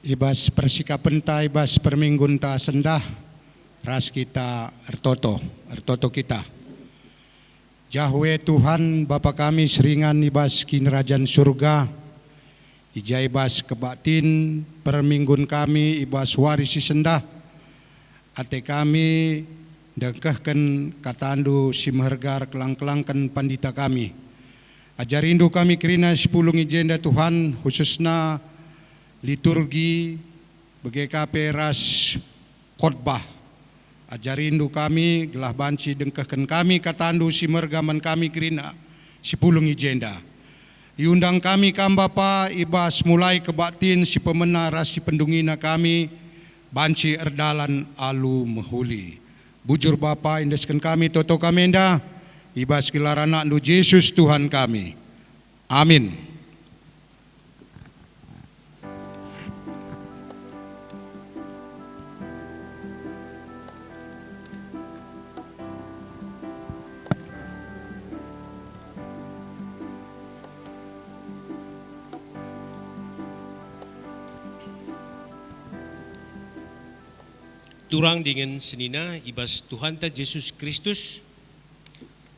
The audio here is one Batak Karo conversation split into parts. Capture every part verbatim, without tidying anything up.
I bas persikapenta, i bas perminggunta sendah, ras kita ertoto, ertoto kita. Jahwe Tuhan, Bapa kami seringan i bas Kinirajan Surga, i ja i bas kebaktin perminggun kami i bas wari si sendah, ate kami ndengkehken kataNdu si meherga erkelang-kelangken pandita kami. Ajarindu kami kerina si pulung i jenda, Tuhan, khususna liturgi, bage ka pe ras khotbah. Ajarindu kami gelah banci dengkehken kami kataNdu si meherga man kami kerina si pulung i jenda. Iundang kami Kam, Bapa, i bas mulai kebaktin si pemena ras si pendungina kami banci erdalan alu mehuli. Bujur, Bapa, iendesken kami toto kami enda i bas gelar AnakNdu Jesus, Tuhan kami. Amin. Turang dingen senina i bas Tuhanta Jesus Kristus,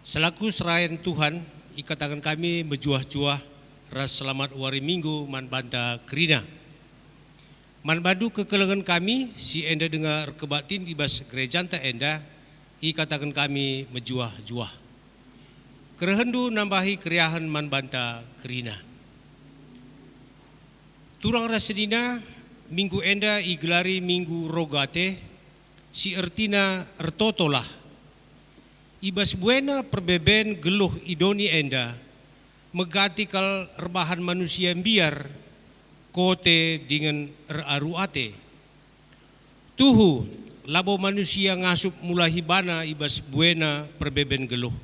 selaku serayan Tuhan, ikataken kami mejuah-juah ras selamat wari Minggu man banta kerina. Man bandu kekelengen kami si enda denga erkebaktin i bas gerejanta enda, ikataken kami mejuah-juah. Kerehenndu nambahi keriahen man banta kerina. Turang ras senina, minggu enda igelari Minggu Rogate, si ertina ertotolah. I bas buena perbeben geluh i doni enda, megati kal erbahan manusia mbiar, kote dingen eraru ate. Tuhu, labo manusia ngasup mulahi bana i bas buena perbeben geluh.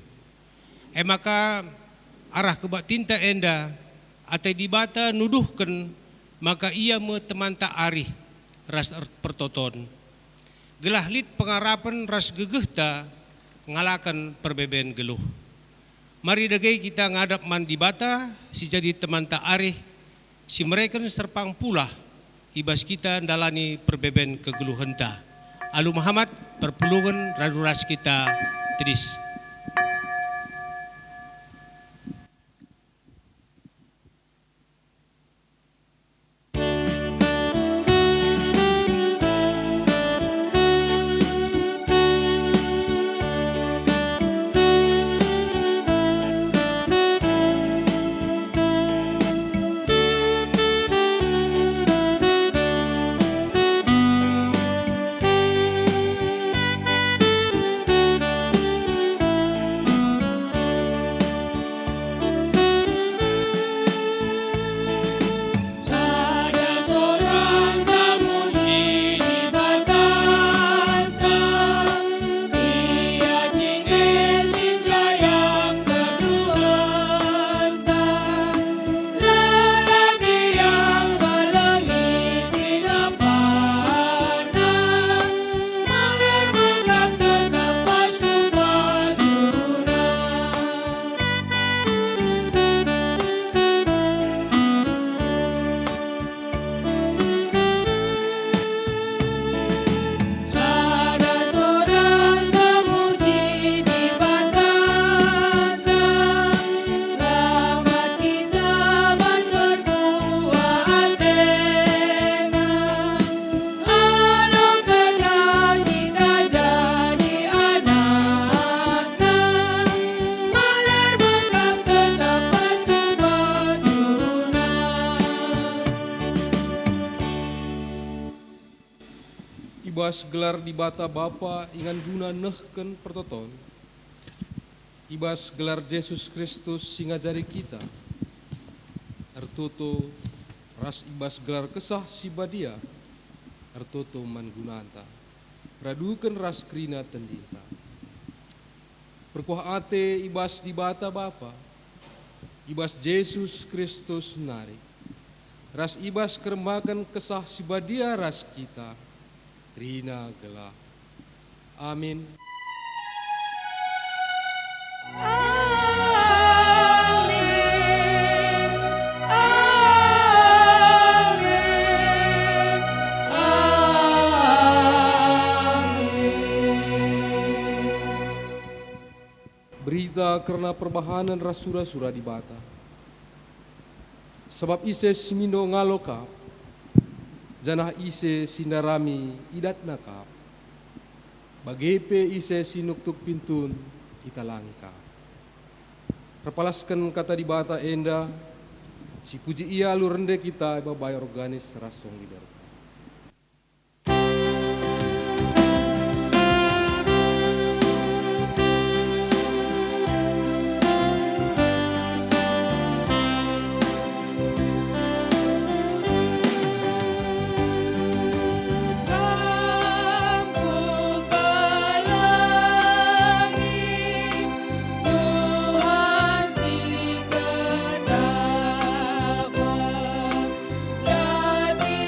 E maka, arah kebaktinta enda, ate Dibata nuduhken maka Ia me temanta arih ras er-, pertoton, gelah lit pengarapen ras gegehta ngalaken perbeben geluh. Mari dage kita ngadap man Dibata si jadi temanta arih, si mereken serpang pulah i bas kita ndalani perbeben kegeluhenta. Alu mehamat, perpulungen radu ras kita tedis. I bas gelar Dibata Bapa ingan guna nehken pertoton, i bas gelar Jesus Kristus si ngajari kita ertoto, ras i bas gelar Kesah Si Badia ertoto man gunanta, raduken ras kerina tendinta. Perkuah ate i bas Dibata Bapa, i bas Jesus Kristus nari, ras i bas kerembaken Kesah Si Badia ras kita, kerina gelah. Amin. Amin. Amin. Berita kerna perbahanen ras sura-sura Dibata. Sabap ise si mindo ngalo kap, janah ise si ndarami idatna kap, bage pe ise si nuktuk pintun italangi kap. Erpalasken Kata Dibata enda, sipuji ia alu rende kita ibabai organis ras song leader. Tuhan si terdampak, jadi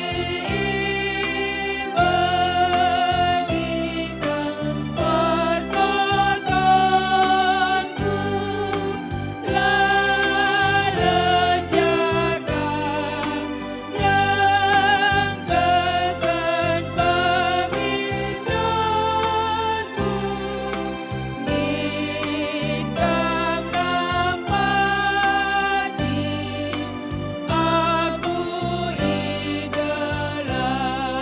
iberikan pertotonku, la lejakan. Dengkekan pemindonku, min kam nampati aku i gelar.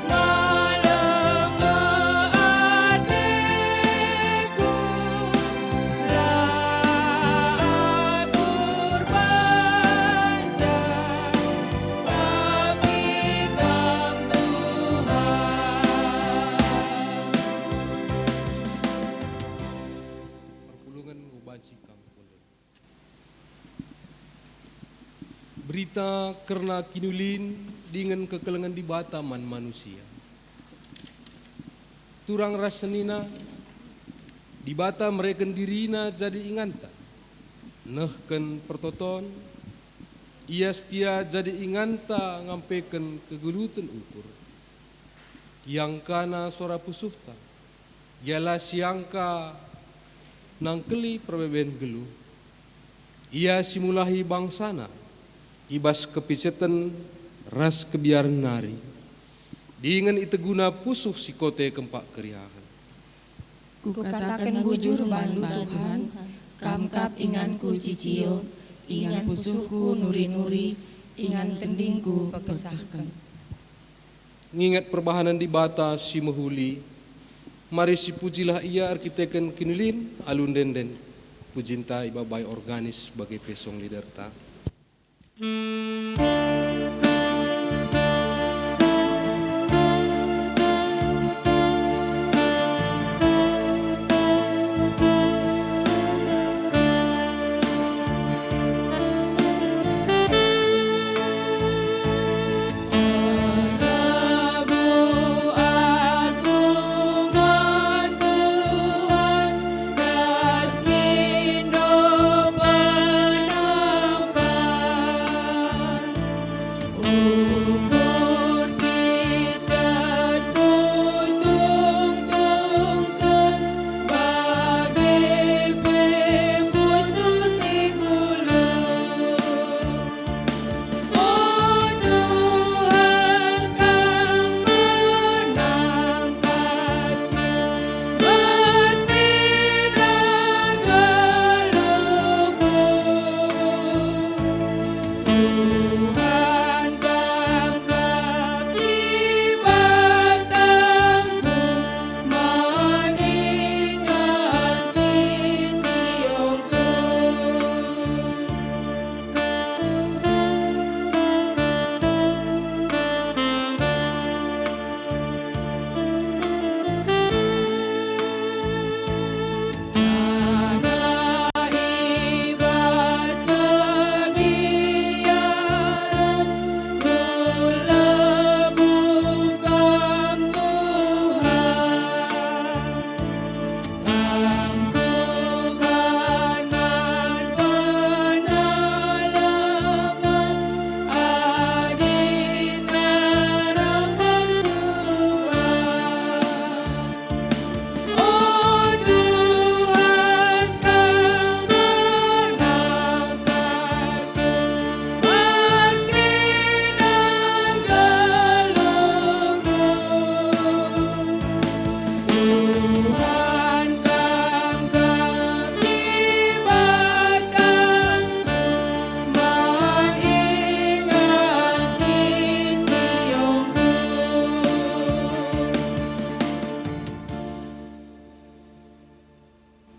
Malem me ateku, la aku erbahanca, tapi Kam, Tuhan. Perpulungen enggo banci kam kundul. Berita kerna kiniulin dingen kekelengen Dibata man manusia. Turang ras senina, Dibata mereken diriNa jadi inganta, nehken pertoton. Ia setia jadi inganta ngampeken kegeluten ukur. IangkaNa sora pusuhta, gia la siangka nangkeli perbeben geluh. Ia si mulahi bangsaNa i bas kepiceten ras kebiaren nari, dingen iteguNa pusuh si kote kempak keriahen. Kukataken bujur bandu, Tuhan, Kam kap inganku cicio, ingan pusuhku nuri-nuri, ingan tendingku pekesahken. Nginget perbahanen Dibata si mehuli, mari sipujilah Ia erkiteken kiniulin alu ende-enden pujinta ibabai organis bage pe song leaderta.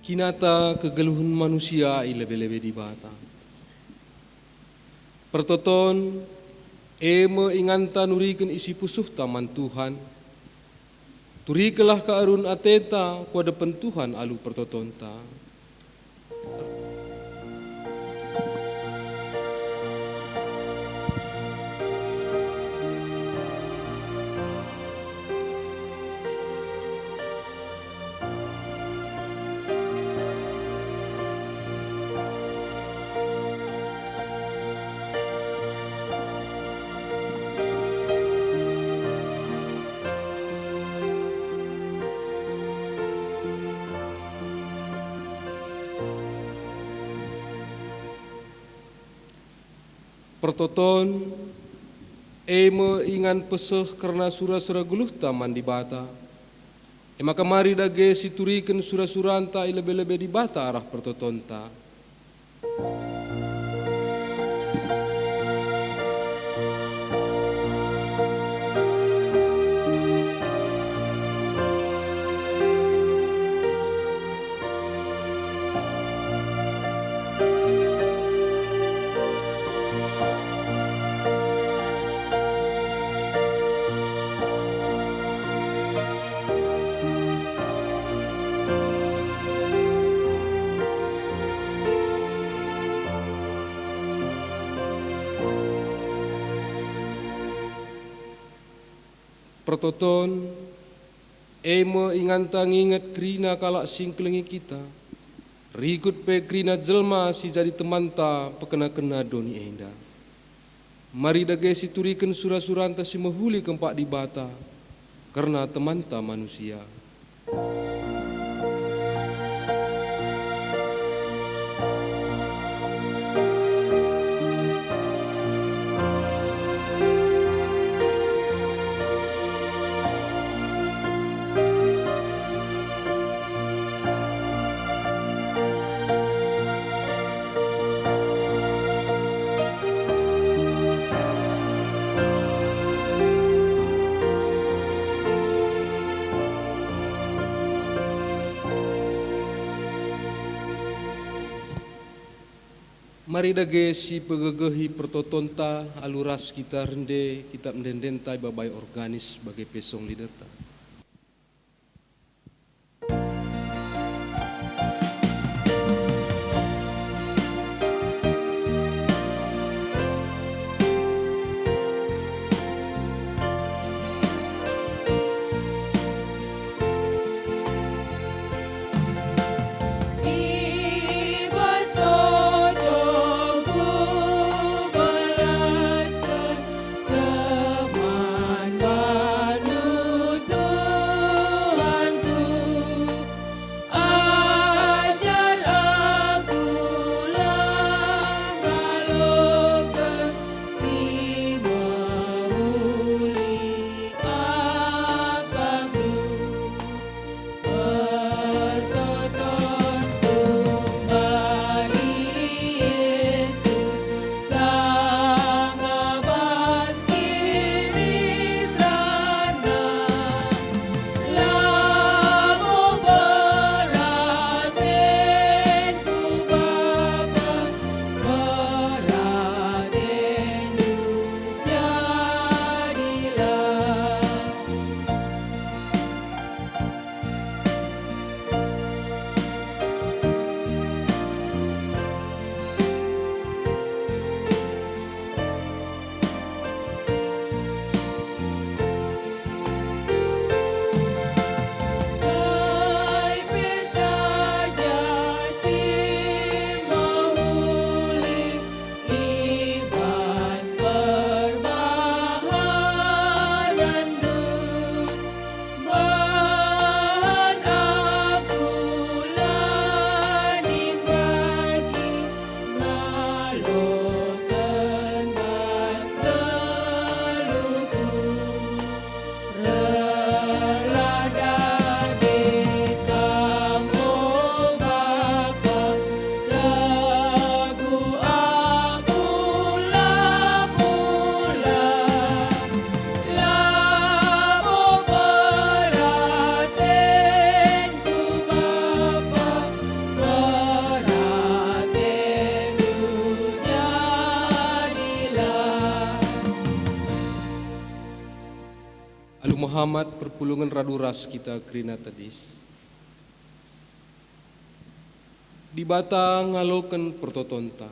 Kinata kegeluhen manusia i lebe-lebe Dibata. Pertoton, e me inganta nuriken isi pusuhta man Tuhan. Turikenlah kearun atenta ku adepen Tuhan alu pertotonta. Pertoton, e me ingan peseh kerna sura-sura geluhta man Dibata. E maka mari dage situriken sura-suranta i lebe-lebe Dibata arah pertotonta. Pertoton, e me inganta nginget kerina kalak si ngkelengi kita, rikut pe kerina jelma si jadi temanta pekena-kena doni enda. Mari dage situriken sura-suranta si mehuli kempak Dibata kerna temanta manusia. Mari dage sipegegehi pertotonta alu ras kita rende kitap ende-endenta ibabai organis bage pe song leaderta. I bas totongku belasken seman banu Selamat perpulungen radu ras kita kerina tedis. Dibata ngaloken pertotonta.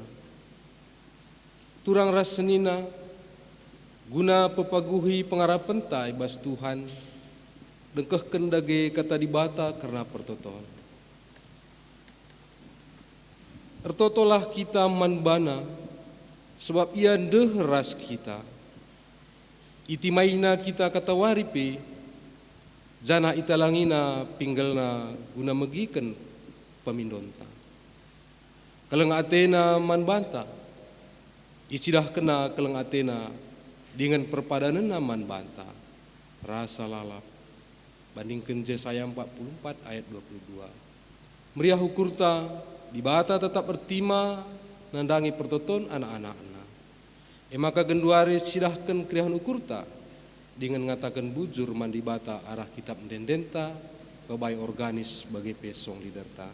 Turang ras senina, guna pepaguhi pengarapenta i bas Tuhan, dengkehken dage Kata Dibata kerna pertoton. Ertotolah kita man baNa, sabap IA ndeh ras kita. Itimaina kita katawari pe, janah italangina pinggelNa guna megiken pemindonta. Keleng ateNa man banta, icidahkenNa keleng ateNa dingen perpadanenNa man banta, rasa lalap. Bandingken Jesaya empat puluh empat ayat dua puluh dua. Meriah ukurta, Dibata tetap ertima nandangi pertoton anak-anakNa. E maka genduari sidahken keriahen ukurta, dingen ngataken bujur man Dibata arah kitap ende-endenta, kebai organis bage pe song leaderta.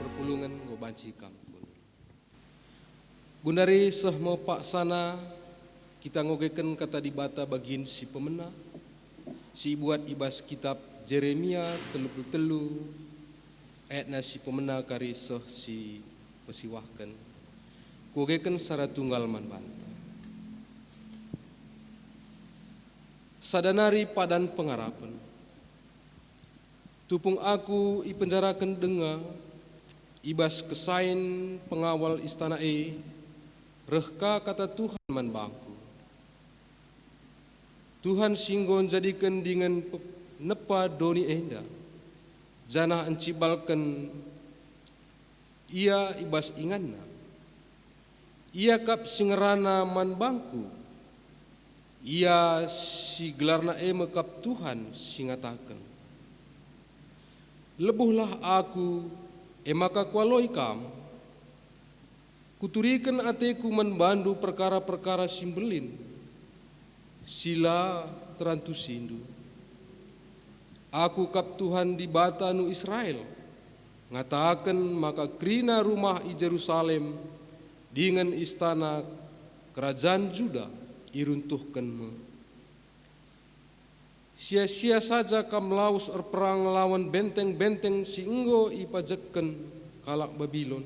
Perpulungen enggo banci kam kundul. Gundari seh me paksana kita ngogeken Kata Dibata bagin si pemena, si ibuat i bas kitap Jeremia telu puluh telu, ayatna si pemena kari seh si pesiwahken. Kuogeken secara tunggal man banta. Sada nari padan pengarapen. Tupung aku ipenjaraken denga i bas kesain pengawal istana e, reh ka kata Tuhan man bangku. Tuhan si enggo njadiken dingen pe-, nepa doni enda, janah encibalken ia i bas inganna. Ia kap si ngerana man bangku. Ia si gelarna e me kap Tuhan si ngataken, "Lebuhlah Aku, e maka Kualoi kam. Kuturiken ateKu man bandu perkara-perkara si mbelin, si la terantusindu. Aku kap Tuhan Dibatanu Israel, ngataken maka kerina rumah i Jerusalem dingen istana kerajan Juda iruntuhken me. Sia-sia saja kam lawes erperang lawan benteng-benteng si enggo ipajekken kalak Babilon.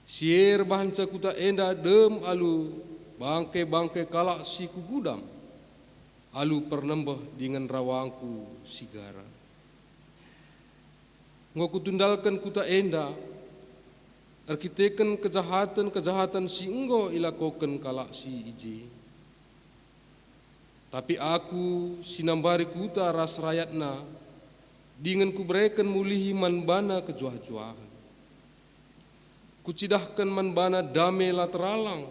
Si e erbahanca kuta enda dem alu bangke-bangke kalak si kugudam, alu pernembeh dingen rawangKu si gara. Enggo Kutundalken kuta enda, erkiteken kejahaten-kejahaten si enggo ilakoken kalak si i je. Tapi aku, si nambari kuta ras rayatna, dingen kubereken mulihi man bana kejuah-juahen. Kucidahken man bana dame la teralang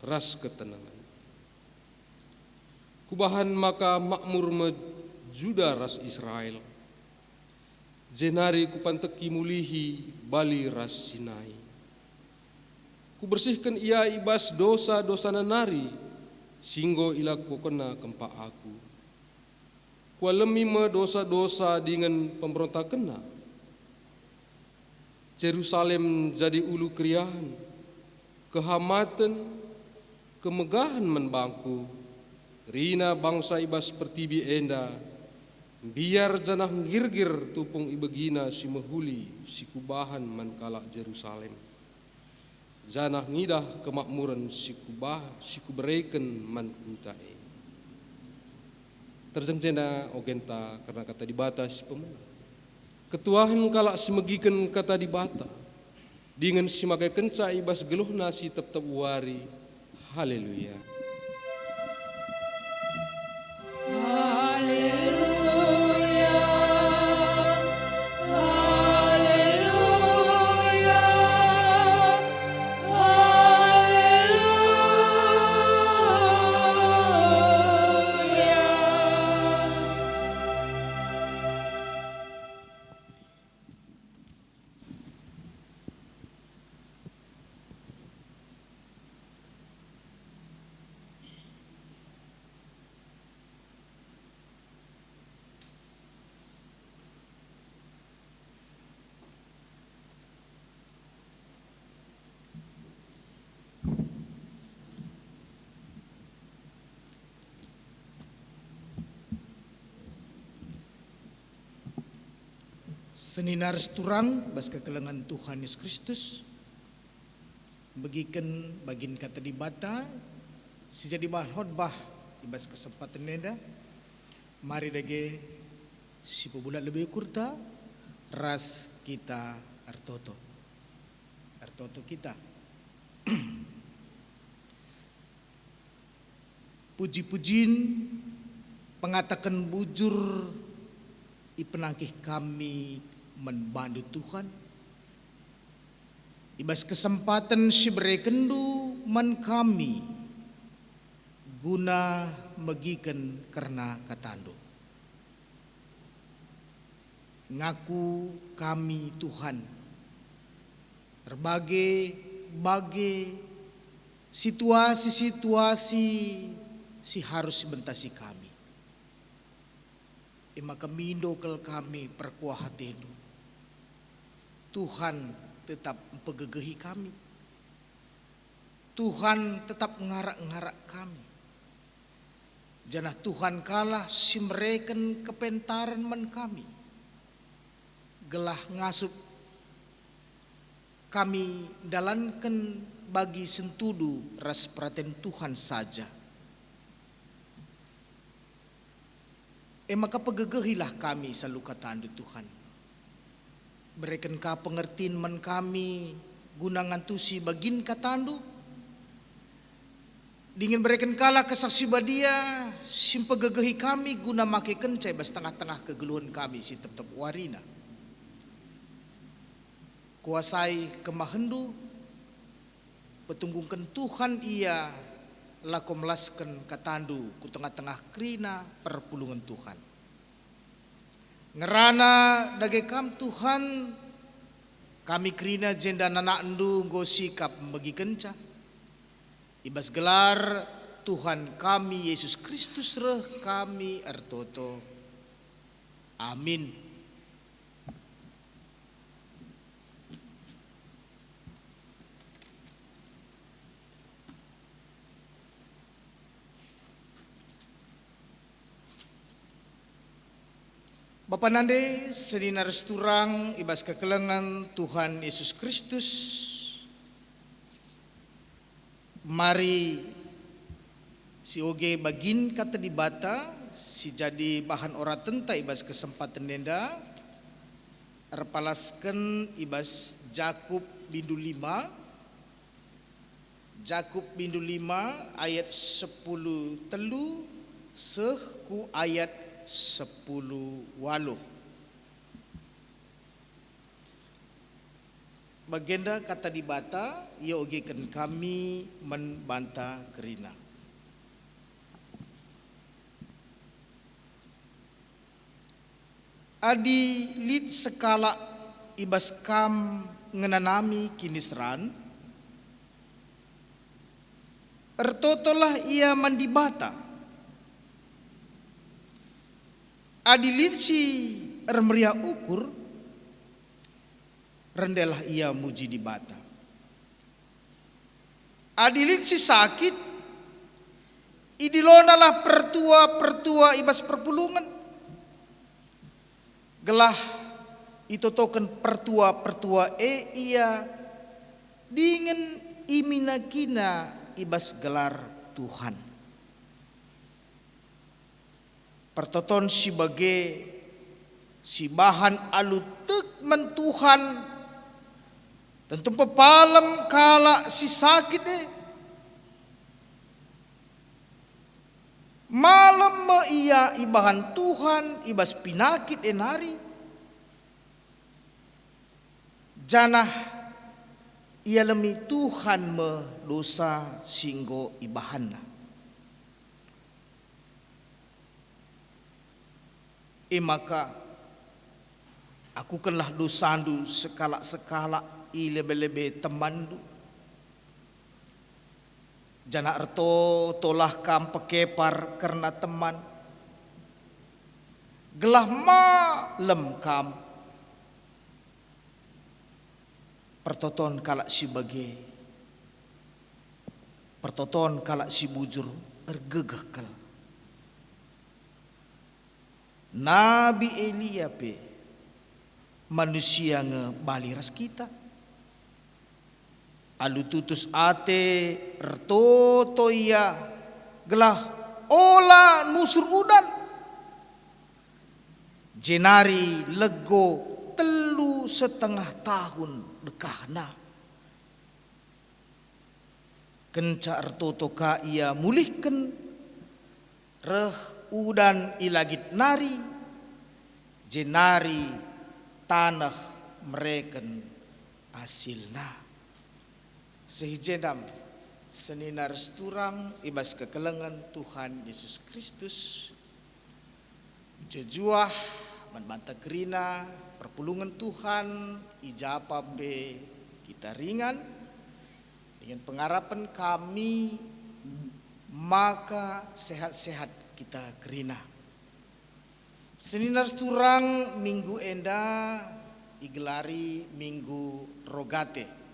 ras ketenangen. Kubahan maka makmur me Juda ras Israel, jenari kupanteki mulihi Bali ras Sinai. Kubersihken ia i bas dosa-dosana nari si enggo ilakokenna kempak aku. Kualemi me dosa-dosa dingen pemberontakenna. Jerusalem jadi ulu keriahen, kehamaten, kemegahen man bangku. Kerina bangsa i bas pertibi enda mbiar janah nggirgir tupung ibegina si mehuli si kubahan man kalak Jerusalem, janah ngidah kemakmuren si kubah, si kubereken man kuta e. Terjeng jenda ogenta kerna Kata Dibata si pemena. Ketuahen kalak si megiken Kata Dibata, dingen si makekenca i bas geluhna si tep-tep wari. Haleluya. Haleluya, haleluya, haleluya. Senina ras turang bas kekelengen Tuhan Yesus Kristus, megiken bagin Kata Dibata si jadi bahan khotbah i bas kesempaten enda, mari dage si pebulat lebe ukurta ras kita ertoto. Ertoto kita. Puji-pujin, pengataken bujur ipenangkih kami man baNdu, Tuhan, i bas kesempaten si berekenNdu man kami guna megiken kerna KataNdu. Ngaku kami, Tuhan, erbage-bage situasi-situasi si harus ibentasi kami. E maka mindo kal kami perkuah ateNdu. Tuhan tetap mpegegehi kami. Tuhan tetap ngarak-ngarak kami. Janah Tuhan kalah si mereken kepentaren man kami, gelah ngasup kami ndalanken bagi sentudu ras peraten Tuhan saja. E maka pegegehilah kami salu KataNdu, Tuhan. Bereken ka pengertin man kami guna ngantusi bagin KataNdu, dingen bereken kalah Kesah Si Badia si mpegegehi kami guna makekenca i bas tengah-tengah kegeluhen kami si tep-tep warina. Kuasai kemahenNdu, petunggungken Tuhan ia lako melasken KataNdu ku tengah-tengah kerina perpulungen Tuhan. Ngerana dage Kam, Tuhan, kami kerina jenda anakNdu enggo sikap megikenca. I bas gelar Tuhan kami Yesus Kristus reh kami ertoto. Amin. Bapa nande senina ras turang i bas kekelengen Tuhan Yesus Kristus, mari sioge bagin Kata Dibata si jadi bahan oratenta i bas kesempaten enda, erpalasken i bas Jakup bindu lima, Jakup bindu lima ayat sepuluh telu seh ku ayat sepuluh waluh. Bagenda kata Dibata, iogeken kami man banta kerina. Adi lit sekalak i bas kam ngenanami kiniseran, ertotolah ia man Dibata. Adi lit si ermeriah ukur, rendelah ia muji Dibata. Adi lit si sakit, idilonalah pertua-pertua i bas perpulungen, gelah itotoken pertua-pertua e ia dingen iminakina i bas gelar Tuhan. Pertoton si bage sibahan alu tek man Tuhan, tentu pepalem kalak si sakit e. Malem me ia ibahan Tuhan i bas pinakit e nari, janah ialemi Tuhan me dosa si enggo ibahanna. E maka, akukenlah dosandu sekalak-sekalak i lebe-lebe temanndu, janah ertotolah kam pekepar kerna teman, gelah malem kam. Pertoton kalak si bage, pertoton kalak si bujur ergegeh kal. Nabi Elia pe manusia nge bali ras kita. Alu tutus ate ertoto ia, gelah ola nusur udan. Jenari lego telu setengah tahun dekahna. Kenca ertoto ka ia mulihken, reh udan i langit nari, jenari taneh mereken asilna. Seh i jenda me, senina ras turang i bas kekelengen Tuhan Yesus Kristus, mejuah-juah man banta kerina perpulungen Tuhan, i ja pe kita ringan, dingen pengarapen kami maka sehat-sehat kita kerina. Senina ras turang, minggu enda igelari Minggu Rogate.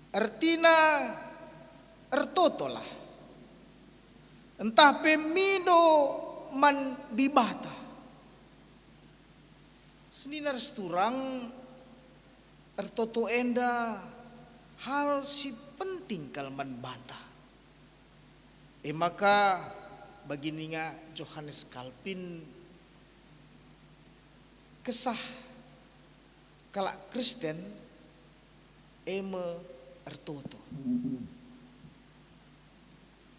Ertina, ertotolah, ntah pe mindo man Dibata. Senina ras turang, ertoto enda hal si penting kal man banta. E maka, bagi ninga Johannes Calvin, kesah kalak Kristen e me ertoto.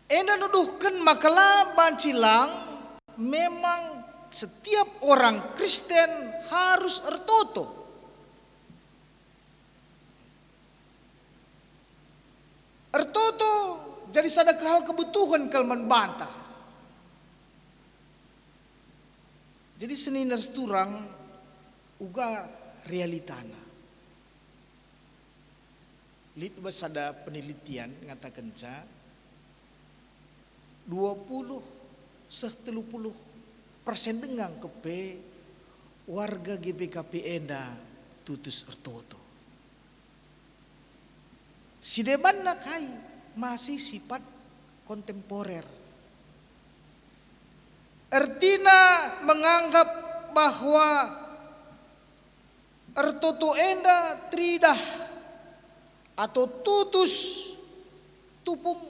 Enda nuduhken maka la banci lang, memang setiap orang Kristen harus ertoto. Ertoto jadi sada hal kebutuhen kal man banta. Jadi senina ras turang, uga realitana. Lit be sada penelitian ngatakenca, dua puluh seh telu puluh persen denga kepe warga G B K P enda tutus ertoto. Si debanna kai? Masih sifat kontemporer. Ertina menganggap bahwa ertoto enda teridah atau tutus tupung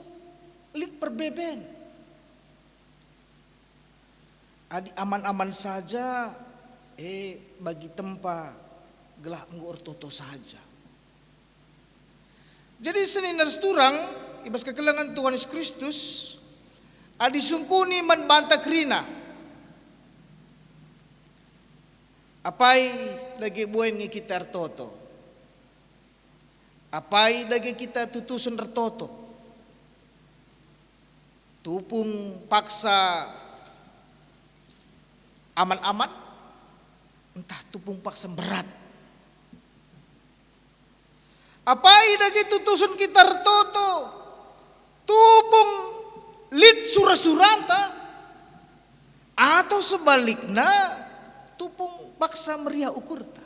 lit perbeben. Adi aman-aman saja, e, bagi tempa gelah enggo ertoto saja. Jadi senina ras turang i bas kekelengen Tuhan Yesus Kristus, adi sungkuni man banta kerina, apai dage buen nge kita ertoto? Apai dage kita tutusen ertoto? Tupung paksa aman-aman, ntah tupung paksa mberat? Apai dage tutusen kita ertoto, tupung lit sura-suranta, atau sebalikna, tupung paksa meriah ukurta?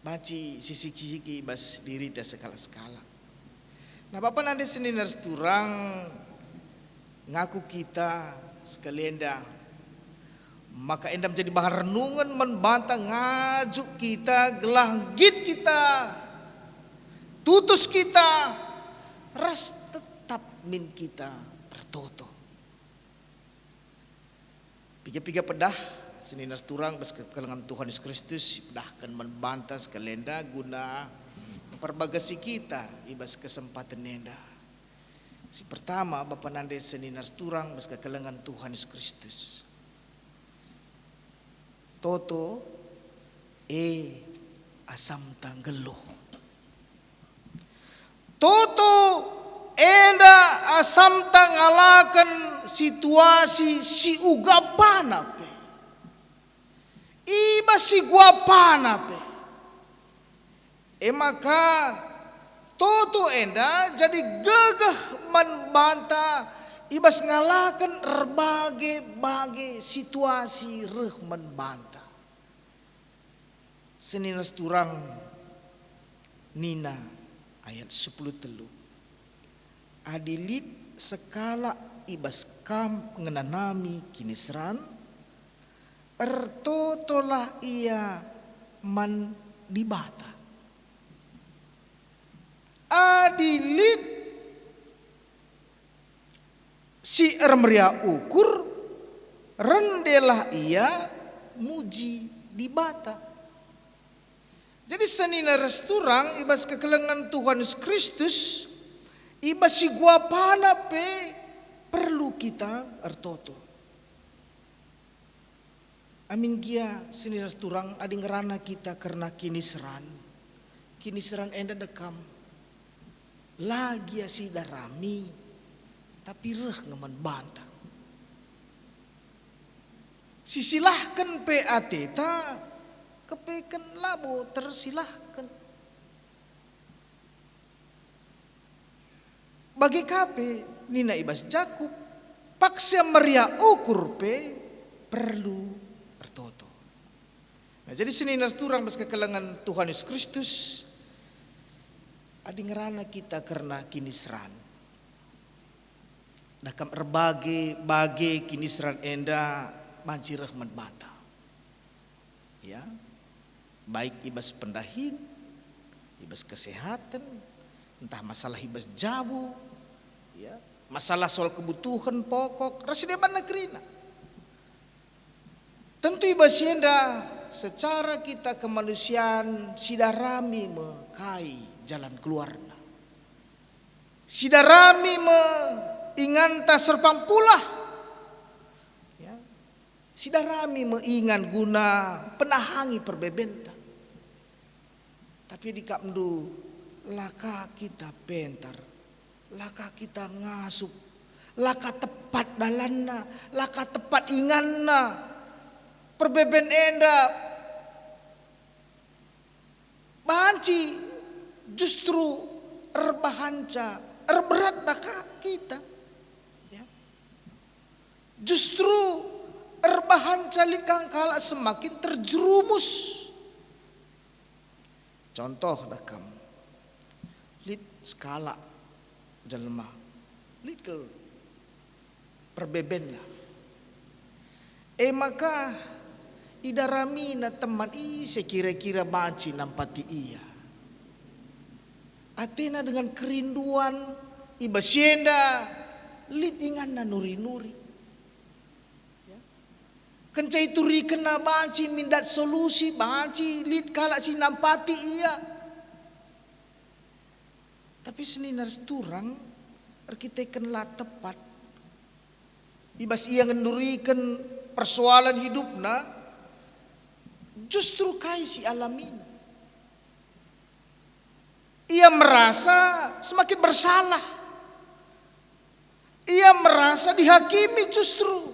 Banci sisiki-siki bas dirita sekalak-sekalak. Nah, Bapa nande senina ras turang, ngaku kita sekali enda maka enda menjadi bahan renungen man banta, ngajuk kita gelah nggit kita, tutus kita, ras tetap min kita ertoto. Piga-piga pedah senina ras turang bas kekelengen Tuhan Yesus Kristus ipedahken man banta sekali enda guna mperbagasi kita i bas kesempaten enda. Si pertama, Bapa nande senina ras turang bas kekelengen Tuhan Yesus Kristus. Toto, e, asamta nggeluh. Toto enda asamta ngalaken situasi si uga bana pe, i bas si guapana pe. E maka, toto enda jadi gegeh man banta i bas ngalaken erbage-bage situasi reh man banta. Senina ras turang, nina ayat sepuluh telu, "Adi lit sekalak i bas kam ngenanami kiniseran, ertotolah ia man Dibata. Adi lit si ermeriah ukur, rendelah ia muji Dibata." Jadi senina ras turang i bas kekelengen Tuhan Yesus Kristus, i bas si guapana pe perlu kita ertoto. Amin gia senina ras turang, adi ngerana kita kerna kiniseran, kiniseran enda dekam la gia sidarami, tapi reh nge man banta. Sisilahken pe ateta, kepeken labo tersilahken. Bage ka pe nina i bas Jakup, paksa meriah ukur pe perlu ertoto. Nah, jadi senina ras turang bas kekelengen Tuhan Yesus Kristus, adi ngerana kita kerna kiniseran, dekam erbage-bage kiniseran enda banci reh man banta. Ya, baik i bas pendahin, i bas kesehaten, ntah masalah i bas jabu, ya, masalah soal kebutuhen pokok, ras si deban kerina. Tentu i bas si enda secara kita kemanusiaan sidarami me kai jalan keluarna. Sidarami me inganta serpang pulah. Ya. Sidarami me ingan guna penahangi perbebenta. Tapi dikapndu, la ka kita pentar, la ka kita ngasup, la ka tepat dalanna, la ka tepat inganna. Perbeben enda banci justru erbahanca, erberatna ka kita. Ya. Justru erbahanca lit kang kalak semakin terjerumus. Contoh dekam, lit sekalak jelma, lit kal perbebenna. E maka idaramina teman ise kira-kira banci nampati ia. Atena dengan kerinduan, i bas si enda lit inganna nuri-nuri. Ya. Kenca iturikenna banci mindat solusi, banci lit kalak si nampati ia. Tapi senina ras turang erkiteken la tepat, i bas ia ngenduriken persoalan hidupna, justru kai si alamina? Ia merasa semakin bersalah. Ia merasa dihakimi justru.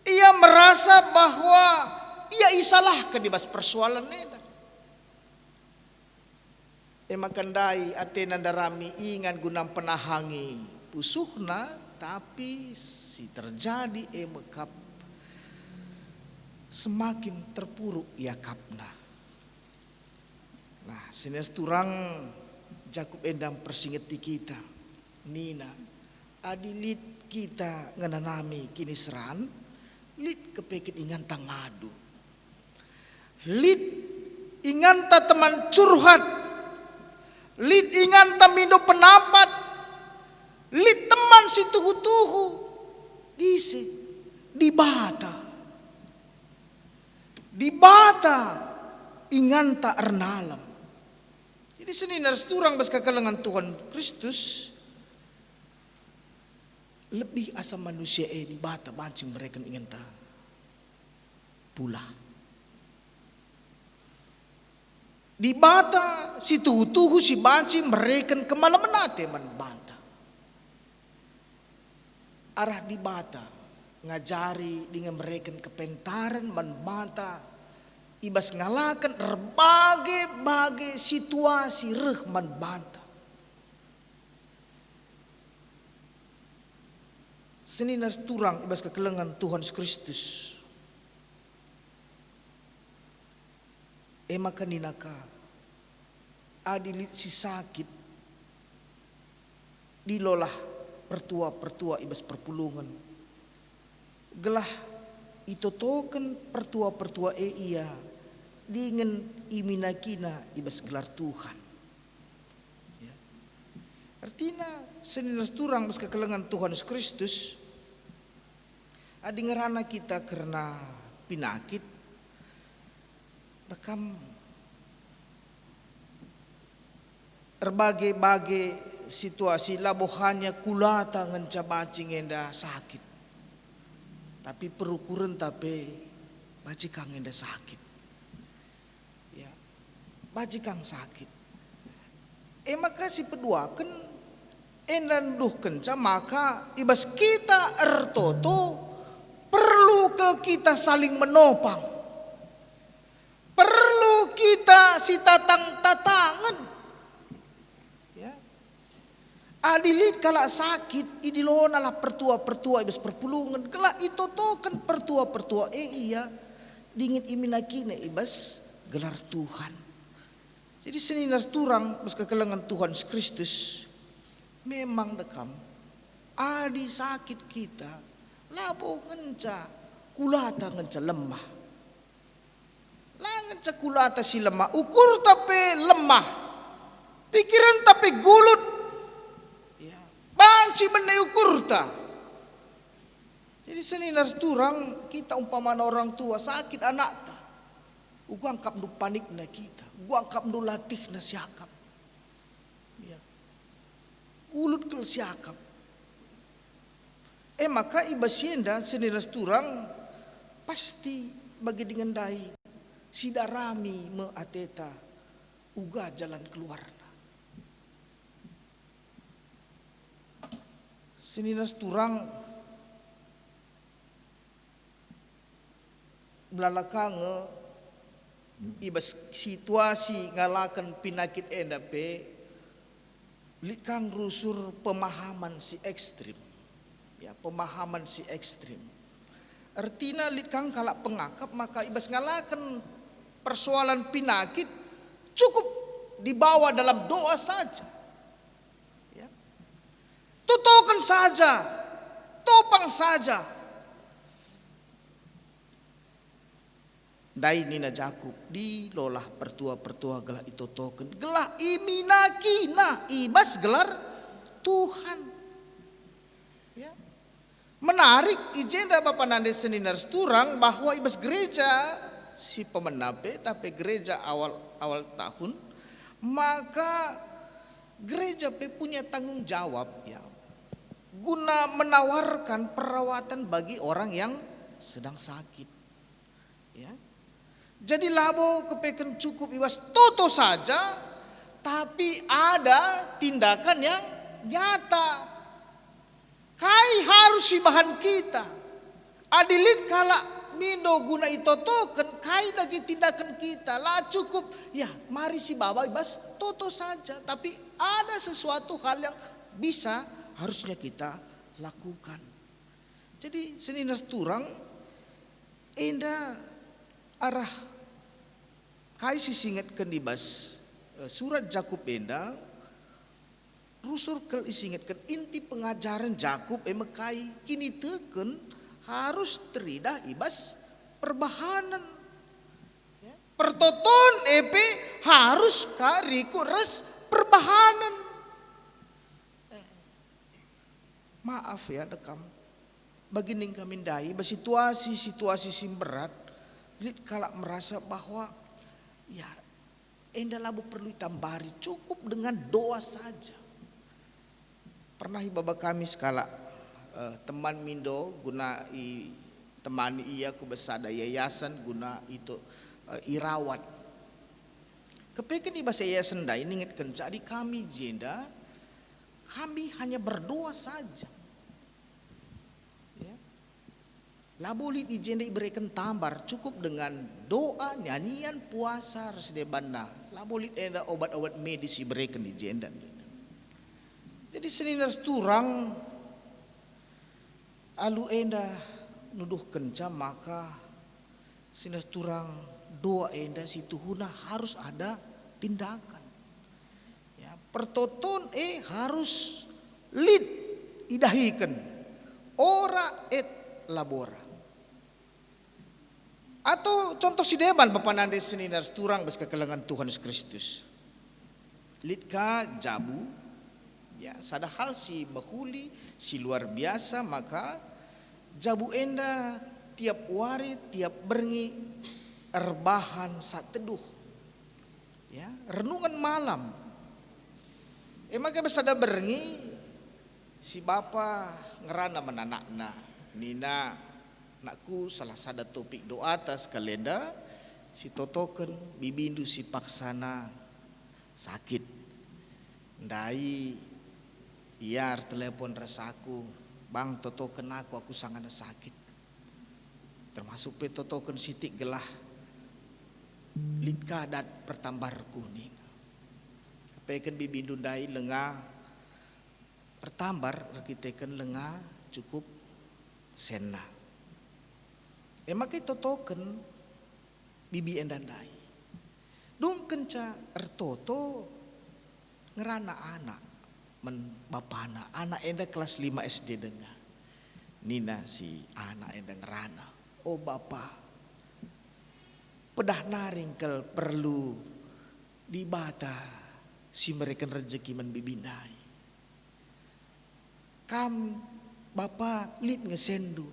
Ia merasa bahwa ia isalahken i bas persoalan enda. E maka ndai atena ndarami ingan guna mpenahangi pusuhna, tapi si terjadi e me kap, semakin terpuruk iakapna. Nah, senina ras turang, Jakup enda mpersingeti kita, nina, adi lit kita ngenanami kiniseran, lit kepeken inganta ngadu. Lit inganta teman curhat, lit inganta mindo penampat, lit teman si tuhu-tuhu, ise? Dibata. Dibata inganta ernalem. Jadi senina ras turang bas kekelengen Tuhan Kristus, lebih asa manusia e Dibata banci mereken inganta pulah. Dibata si tuhu-tuhu si banci mereken kemalemen ate man banta. Arah Dibata ngajari dingen mereken kepentaren man banta i bas ngalaken erbage-bage situasi reh man banta. Senina ras turang i bas kekelengen Tuhan Jesus Kristus. E maka nina ka, adi lit si sakit, dilolah pertua-pertua i bas perpulungen, gelah itotoken pertua-pertua e ia dingen iminakina i bas gelar Tuhan. Ya. Ertina, senina ras turang bas kekelengen Tuhan Jesus Kristus, adi ngerana kita kerna pinakit, dekam erbage-bage situasi, labo hanya kulata ngenca banci ngenda sakit, tapi perukurenta pe banci ka ngenda sakit. Ya, banci ka sakit. E maka si peduaken enda nuduhkenca maka i bas kita ertoto perlu kal kita saling menopang. Perlu kita sitatang-tatangen. Ya. Adi lit kalak sakit, idilonalah pertua-pertua i bas perpulungen, gelah itotoken pertua-pertua e ia dingen iminakina i bas gelar Tuhan. Jadi senina ras turang bas kekelengen Tuhan Jesus Kristus, memang dekam, adi sakit kita, labo ngenca kulata ngenca lemah. La ngenca kulata si lemah, ukurta pe lemah, pikirenta pe gulut. Ya, banci bene ukurta. Jadi senina ras turang, kita umpamana orang tua, sakit anakta. Uga akapndu panikna kita, uga akapndu latihna siakap. Ya. Gulut kal siakap. E maka i bas si enda senina ras turang pasti bage dingen ndai sidarami me ateta uga jalan keluarna. Senina ras turang, melala ka nge i bas situasi ngalaken pinakit enda pe, lit ka rusur pemahaman si ekstrim. Ya, pemahaman si ekstrim. Ertina lit ka kalak pengakap maka i bas ngalaken persoalan pinakit cukup dibawa dalam doa saja. Ya. Totoken saja, topang saja. Ndai nina Jakup, "Dilolah pertua-pertua gelah itotoken, gelah iminakina i bas gelar Tuhan." Ya. Menarik, i jenda Bapa nande senina ras turang bahwa i bas gereja si pemena pe, tapi gereja awal, awal tahun, maka Gereja pe punya tanggung jawab, ya, guna menawarkan perawatan bagi orang yang sedang sakit. Ya. Jadi labo kepeken cukup i bas toto saja, tapi ada tindakan yang nyata. Kai harus ibahan kita? Adi lit kalak mindo guna itotoken, kai dage tindaken kita? La cukup, ya, mari sibaba i bas toto saja, tapi ada sesuatu hal yang bisa harusnya kita lakukan. Jadi, senina turang, enda arah kai si isingetken i bas, eh, surat Jakup enda, rusur kal isingetken inti pengajaren Jakup e me kai kiniteken harus teridah i bas perbahanen. Ya. Pertoton e pe harus ka rikut ras perbahanen. Maaf ya, dekam. Bagi ning kami ndai, bas situasi-situasi si mberat, lit kalak merasa bahwa, ya, enda labo perlu itambari, cukup dengan doa saja. Pernah ibaba kami sekalak, eh, teman mindo guna itemani ia ku bas sada yayasan guna itu, eh, irawat. Kepeken i bas yayasan ndai ningetkenca adi kami jenda, kami hanya berdoa saja. Ya. Labo lit i jenda ibereken tambar, cukup dengan doa, nyanyian, puasa, ras debanna. Labo lit enda obat-obat medis ibereken i jenda. Jadi senina turang, alu enda nuduhkenca maka senina turang doa enda situhuna harus ada tindakan. Ya, pertoton e harus lit idahiken, ora et labora. Atau contoh si deban bapa nande senina turang bas kekelengen Tuhan Yesus Kristus. Lit ka jabu, ya, sada hal si mehuli, si luar biasa, maka jabu enda tiap wari, tiap berngi erbahan saat teduh. Ya, renungan malam. E maka bas sada berngi si bapa ngerana man anakna, nina, "Nakku, salah sada topik doata sekalenda si totoken bibindu si paksana sakit. Ndai ia ertelepon ras aku, 'Bang, totoken aku, aku sangana sakit.' Termasuk pe totoken sitik gelah lit ka dat pertambarku," nina. Kepeken bibindu ndai lenga ertambar erkiteken lenga cukup senna. E maka itotoken bibi enda ndai. Dung kenca ertoto, ngerana anak man bapana. Anak enda kelas lima S D denga. Nina si anak enda ngerana, "O bapa, pedah nari kal perlu Dibata si mereken rejeki man bibi ndai. Kam, bapa, lit nge senndu.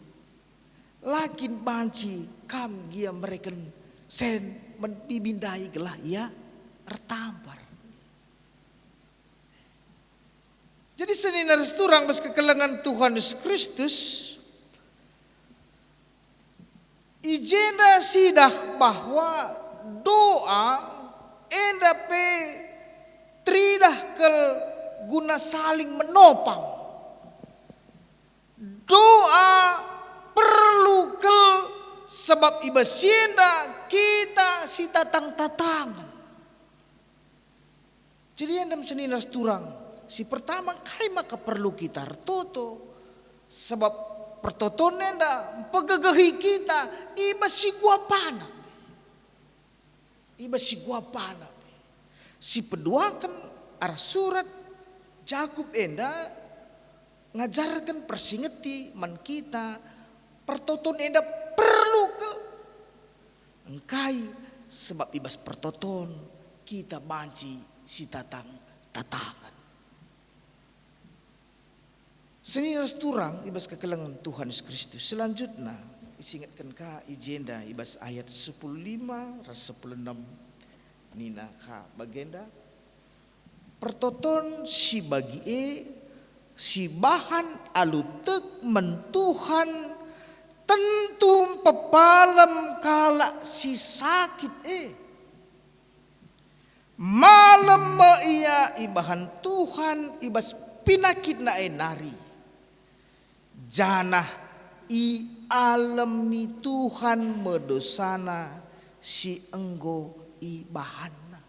La kin banci kam gia mereken sen man bibi ndai gelah ia ertambar." Jadi senina ras turang bas kekelengen Tuhan Yesus Kristus, i jenda sidah bahwa doa enda pe teridah kal guna saling menopang. Doa perlu kal, sebab i bas si enda kita sitatang-tatangen. Jadi endam senina ras turang, si pertama, kai maka perlu kita ertoto? Sebab pertoton enda mpegegehi kita i bas si guapana pe. I bas si guapana pe. Si peduaken arah surat Jakup enda ngajarken, persingeti man kita, pertoton enda perlu kal. Engkai? Sebab i bas pertoton kita banci sitatang-tatangen. Senina ras turang i bas kekelengen Tuhan Yesus Kristus. Selanjutna, isingetken ka i jenda i bas ayat sepuluh lima ras sepuluh enem, nina ka bagenda, Pertoton si bagi e sibahan alu tek man Tuhan tentu mpepalem kalak si sakit e. Malem me ia ibahan Tuhan i bas pinakitna e nari, janah ialemi Tuhan me dosana si enggo ibahanna.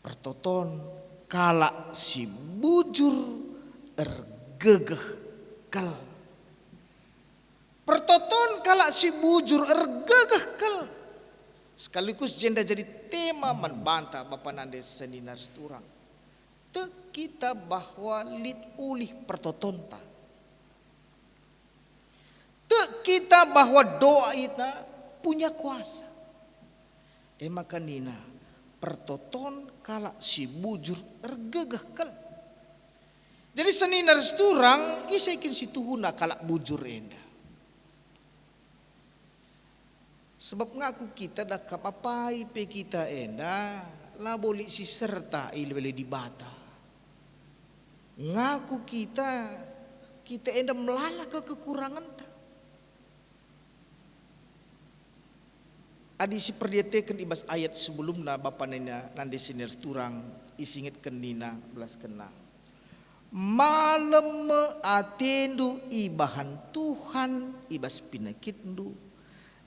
Pertoton kalak si bujur ergegeh kal. Pertoton kalak si bujur ergegeh kal. Sekaligus jenda jadi tema man banta bapa nande senina ras turang. Tek kita bahwa lit ulih pertotonta. Tek kita bahwa doa ita punya kuasa. E maka nina, pertoton kalak si bujur ergegeh kal. Jadi senina ras turang, ise kin si tuhuna kalak bujur enda? Sebab ngaku kita dakap apai pe kita enda, labo lit si serta i lebe-lebe Dibata. Ngaku kita, kita enda melala kal kekurangenta. Adi siperdiateken i bas ayat sebelumna bapa nina nande senina ras turang, isingetken nina, belaskenna, malem me atendu ibahan Tuhan i bas pinakitndu,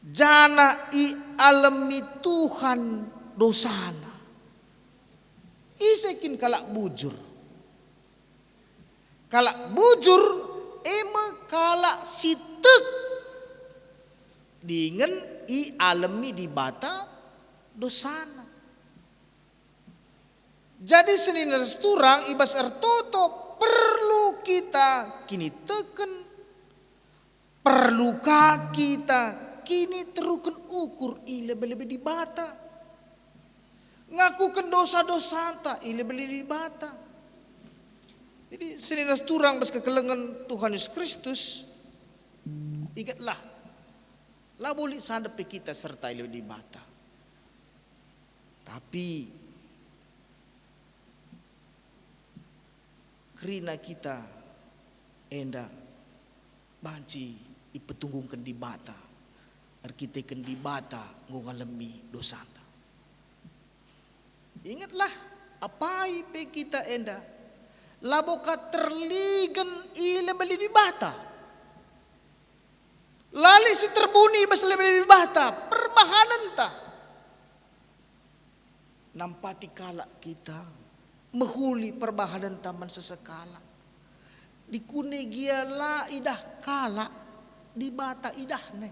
janah ialemi Tuhan dosana. Ise kin kalak bujur? Kalak bujur e me kalak si tek dingen ialemi Dibata dosana. Jadi senina ras turang, i bas ertoto perlu kita kiniteken, perlu ka kita kiniteruken ukur i lebe-lebe Dibata. Ngakuken dosa-dosanta i lebe-lebe Dibata. Jadi senina ras turang bas kekelengen Tuhan Yesus Kristus, ingetlah, labo lit sada pe kita serta i lebe-lebe Dibata. Tapi kerina kita enda banci ipetunggungken Dibata, erkiteken Dibata enggo ngalemi dosanta. Ingetlah, apai pe kita enda, labo ka terligen i lebe-lebe Dibata. La lit si terbuni i bas lebe-lebe Dibata perbahanenta. Nampati kalak kita, mehuli perbahanenta man sekalak. Dikune gia la idah kalak, Dibata idahna.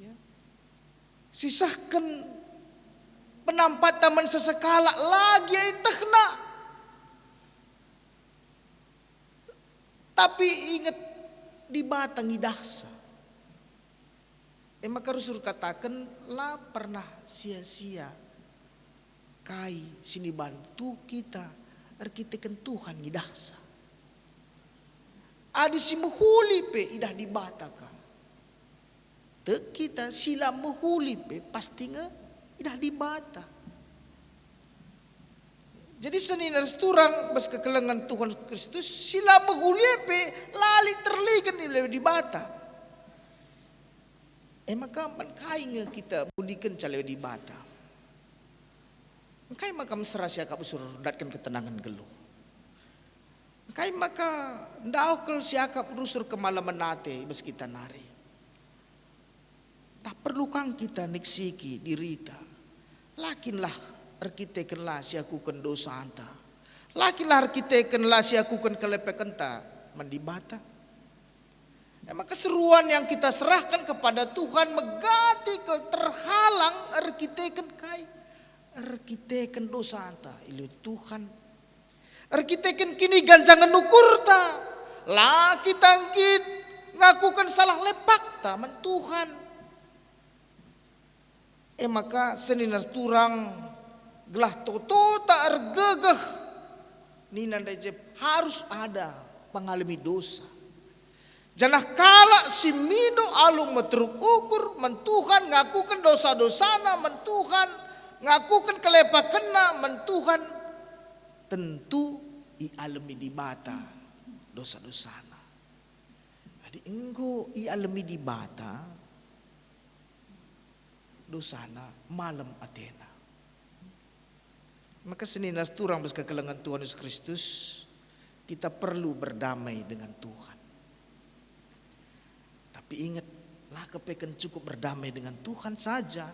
Ya. Sisahken penampatta man sekalak la gia ietehna. Tapi inget, Dibata ngidahsa. E maka rusur kataken, la pernah sia-sia kai si nibantu kita erkiteken Tuhan ngidahsa. Adi si mehuli pe idah Dibata ka, tek kita si la mehuli pe pasti nge idah Dibata. Jadi senina ras turang bas kekelengen Tuhan Kristus, si la mehuli pe la lit terligen i lebe-lebe Dibata. E maka man kai nge kita mulikenca lebe Dibata? Engkai maka mesera siakap rusur ndatken ketenangen geluh? Engkai maka ndauh kal siakap rusur kemalemen ate i bas kita nari? Tah perlu kang kita niksiki dirita. La kin lah erkiteken la siakuken dosanta. La kin lah erkiteken la siakuken kelepekenta man Dibata. E maka seruan yang kita serahkan kepada Tuhan megati kal terhalang erkiteken kai? Erkiteken dosanta, ilu Tuhan. Erkiteken kiniganjangen ukurta, la kita nggit ngakuken salah lepakta man Tuhan. E maka senina turang gelah totota ergegeh, nina ndai je harus ada pengalemi dosa. Janah kalak si mindo alu meteruk ukur man Tuhan, ngakuken dosa-dosana man Tuhan, ngakuken kelepakenna man Tuhan, tentu ialemi Dibata dosa-dosana. Adi enggo ialemi Dibata dosana, malem atena. Maka senina turang bas kekelengen Tuhan Yesus Kristus, kita perlu berdamai dengan Tuhan. Tapi ingat, la kepeken cukup berdamai dengan Tuhan saja.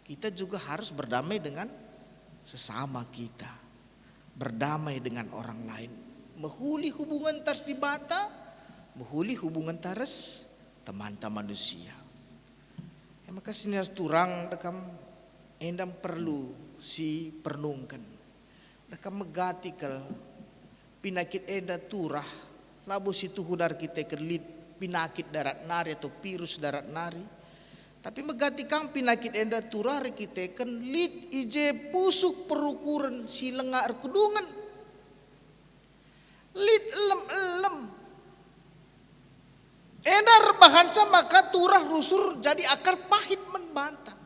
Kita juga harus berdamai dengan sesama kita. Berdamai dengan orang lain. Mehuli hubungan taras Dibata, mehuli hubungan taras temanta manusia. E maka senina turang dekam enda perlu si pernungken. Dekam megati kal pinakit enda turah, labo si tuhu erkiteken lit pinakit darat nari atau virus darat nari. Tapi megati kang pinakit enda turah erkiteken lit i je pusuh perukuren si langa erkedungen. Lit elem-elem. Enda erbahanca maka turah rusur jadi akar pahit man banta.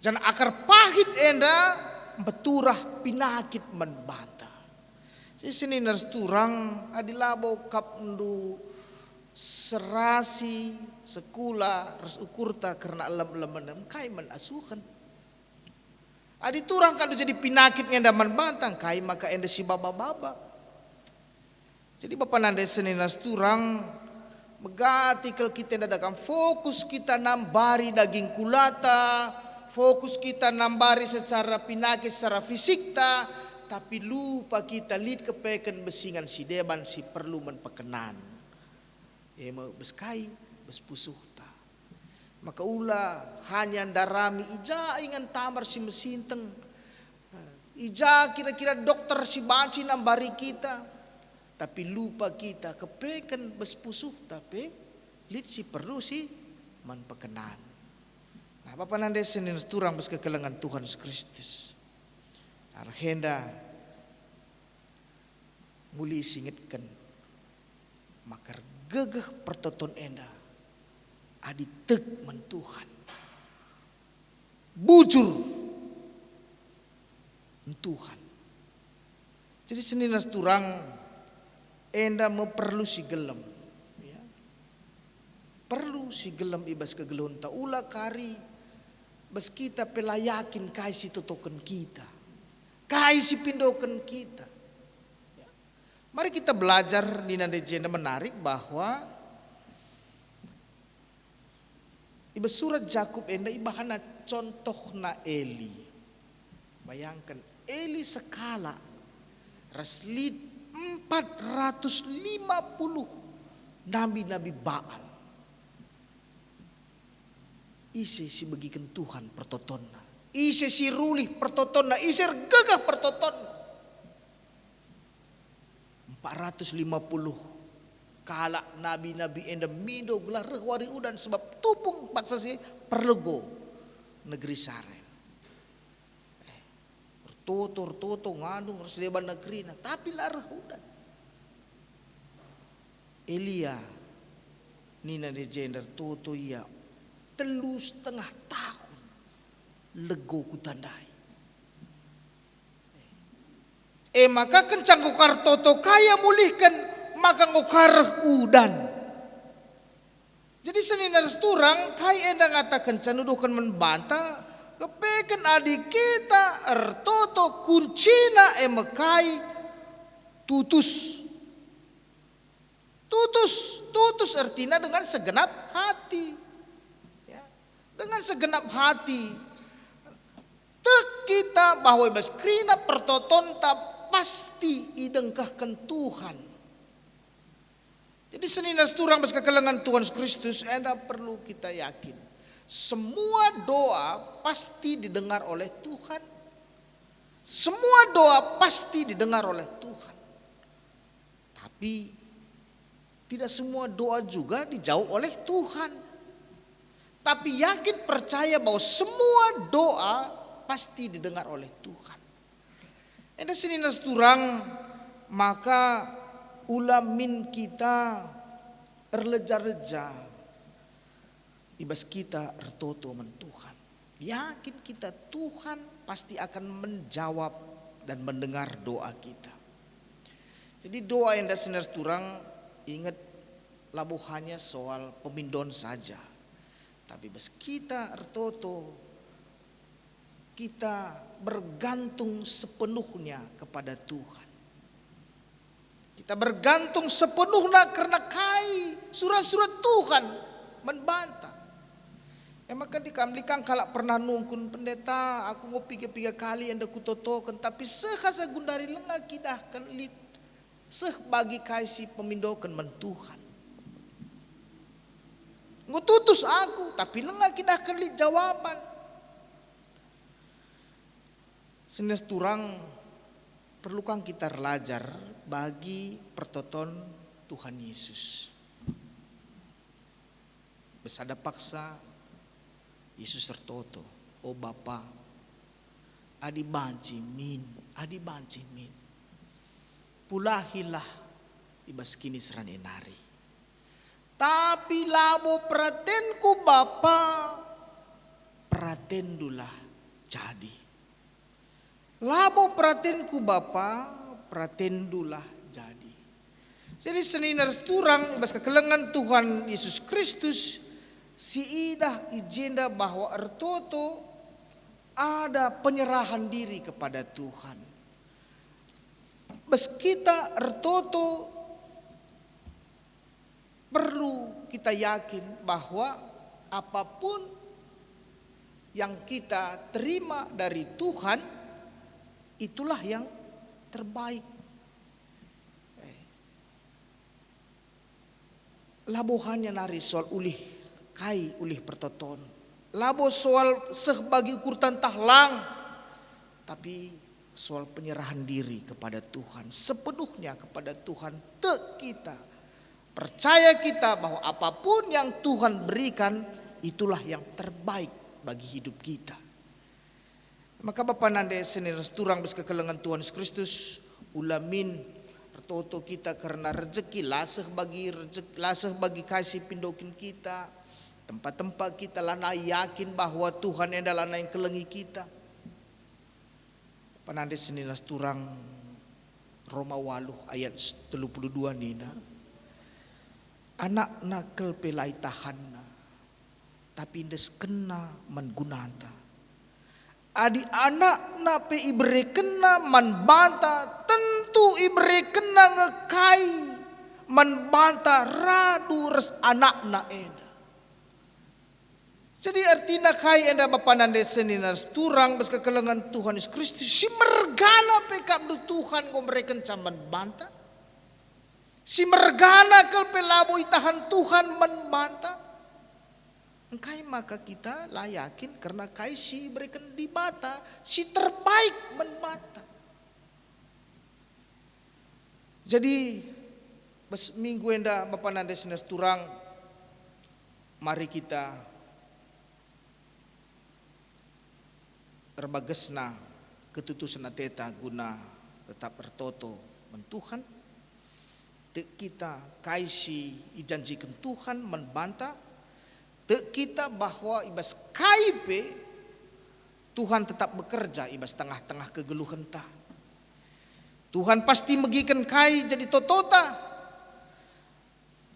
Janah akar pahit enda mpeturah pinakit man banta. Si senina turang, adi labo kap ndu serasi sekula ras ukurta kerna elem-elemen, kai man asuhen? Adi turang kap ndu jadi pinakit ngenda man banta, kai maka enda si baba-baba? Jadi bapa nande senina turang, megati kal kita enda dekam fokus kita nambari daging kulata, fokus kita nambari secara pinakit, secara fisikta, tapi lupa kita lit kepeken besingan si deban si perlu man pekenan. E me bas kai, bas pusuhta. Maka ula hanya ndarami i ja ingan tambar si mesinteng, i ja kira-kira dokter si banci nambari kita, tapi lupa kita kepeken bas pusuhta pe lit si perlu si man pekenan. Nah, bapa nande senina turang bas kekelengen Tuhan Yesus Kristus. Arah enda nguli singetken maka ergegeh pertoton enda adi tek man Tuhan, bujur man Tuhan. Jadi senina turang enda me perlu si gelem, ya. Perlu si gelem i bas kegeluhenta, ula kari bas kita pe la yakin kai si totoken kita, kai si pindoken kita. Ya. Mari kita belajar nina nde jenda menarik bahwa i bas surat Jakub enda ibahanna contohna Eli. Bayangken, Eli sekalak ras lit empat ratus lima puluh nabi-nabi Baal. Ise si begiken Tuhan pertotonna? Ise si rulih pertotonna? Ise ergegeh pertotonna? Empat ratus lima puluh kalak nabi-nabi enda mindo gelah reh wari udan, sebab tupung paksa si perlego negeri Israel. Eh, ertoto, ertoto, ngandung ras deban negerina, tapi la reh udan. Elia nina nde jenda ertoto ia telu setengah tahun lego kuta ndai. E maka kenca enggo ka ertoto ka ia mulihken, maka enggo ka reh udan. Jadi senina ras turang, kai enda ngatakenca nuduhken man banta, kepeken adi kita ertoto kuncina e me kai tutus. Tutus, tutus ertina dengan segenap hati. Ya, dengan segenap hati. Tek kita bahwa i bas kerina pertotonta pasti idengkehken Tuhan. Jadi senina ras turang bas kekelengen Tuhan Kristus enda perlu kita yakin. Semua doa pasti didengar oleh Tuhan. Semua doa pasti didengar oleh Tuhan. Tapi tidak semua doa juga dijawab oleh Tuhan. Tapi yakin percaya bahwa semua doa pasti didengar oleh Tuhan. Enda senina ras turang, maka ula min kita erleja-leja i bas kita ertoto man Tuhan. Yakin kita Tuhan pasti akan menjawab dan mendengar doa kita. Jadi doa enda, senina ras turang, inget, labo hanya soal pemindon saja, tapi bas kita ertoto, kita bergantung sepenuhnya kepada Tuhan. Kita bergantung sepenuhna kerna kai sura-sura Tuhan man banta. E maka, lit kam, lit kam kalak pernah nungkun, "Pendeta, aku enggo piga-piga kali enda kutotoken, tapi seh asa gundari langa kidahken lit seh bagi kai si pemindoken man Tuhan. Enggo tutus aku, tapi langa kidahken lit jawaban." Senina ras turang, perlu kang kita erlajar bagi pertoton Tuhan Yesus. Bersada paksa Yesus ertoto, "O Bapa, adi banci min, adi banci min, pulahilah i bas kiniseran e nari. Tapi labo peratenku, Bapa, peratenNdulah jadi." Labo peratenku, Bapa, peratenNdulah jadi. Jadi, senina ras turang, i bas kekelengen Tuhan Yesus Kristus, siidah i jenda bahwa ertoto ada penyerahan diri kepada Tuhan. Bas kita ertoto, perlu kita yakin bahwa apapun yang kita terima dari Tuhan, itulah yang terbaik. Eh, labo hanya nari soal ulih kai, ulih pertoton, labo soal seh bagi ukurta ntah lang, tapi soal penyerahan diri kepada Tuhan, sepenuhnya kepada Tuhan. Tek kita, percaya kita bahwa apapun yang Tuhan berikan, itulah yang terbaik bagi hidup kita. Maka bapa nande senina ras turang bas kekelengen Tuhan Yesus Kristus, ula min ertoto kita kerna rejeki, la seh bagi rejek-, la seh bagi kai si pindoken kita, tempa-tempa kita lanai yakin bahwa Tuhan enda lanai ngkelengi kita. Bapa nande senina ras turang, Roma waluh ayat telu puluh dua nina, "Anakna kal pe la itahanna, tapi endeskenna man gunanta. Adi anakna pe iberekenna man banta, tentu iberekenna nge kai man banta radu ras anakna enda." Jadi, ertina kai enda bapa nande senina ras turang bas kekelengen Tuhan Yesus Kristus? Si mergana pe kapndu Tuhan enggo merekenca man banta? Si mergana kal pe labo itahan Tuhan man banta? Engkai maka kita la yakin kerna kai si ibereken Dibata si terbaik man banta? Jadi, bas minggu enda, bapa nande senina ras turang, mari kita erbagesna ketutusen ateta guna tetap ertoto man Tuhan. Tek kita kai si ijanjiken Tuhan man banta. Tek kita bahwa i bas kai pe Tuhan tetap bekerja i bas tengah-tengah kegeluhenta. Tuhan pasti megiken kai jadi totota.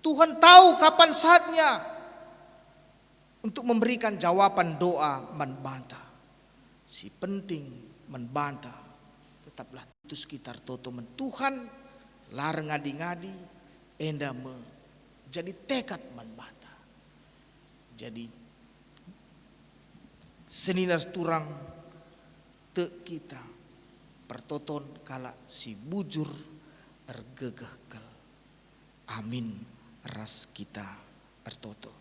Tuhan tahu kapan saatnya untuk memberikan jawaban doa man banta. Si penting man banta, tetaplah tutus kita ertoto man Tuhan, la erngadi-ngadi, enda me jadi tekad man banta. Jadi, senina ras turang, tek kita pertoton kalak si bujur ergegeh kal. Amin. Ras kita ertoto.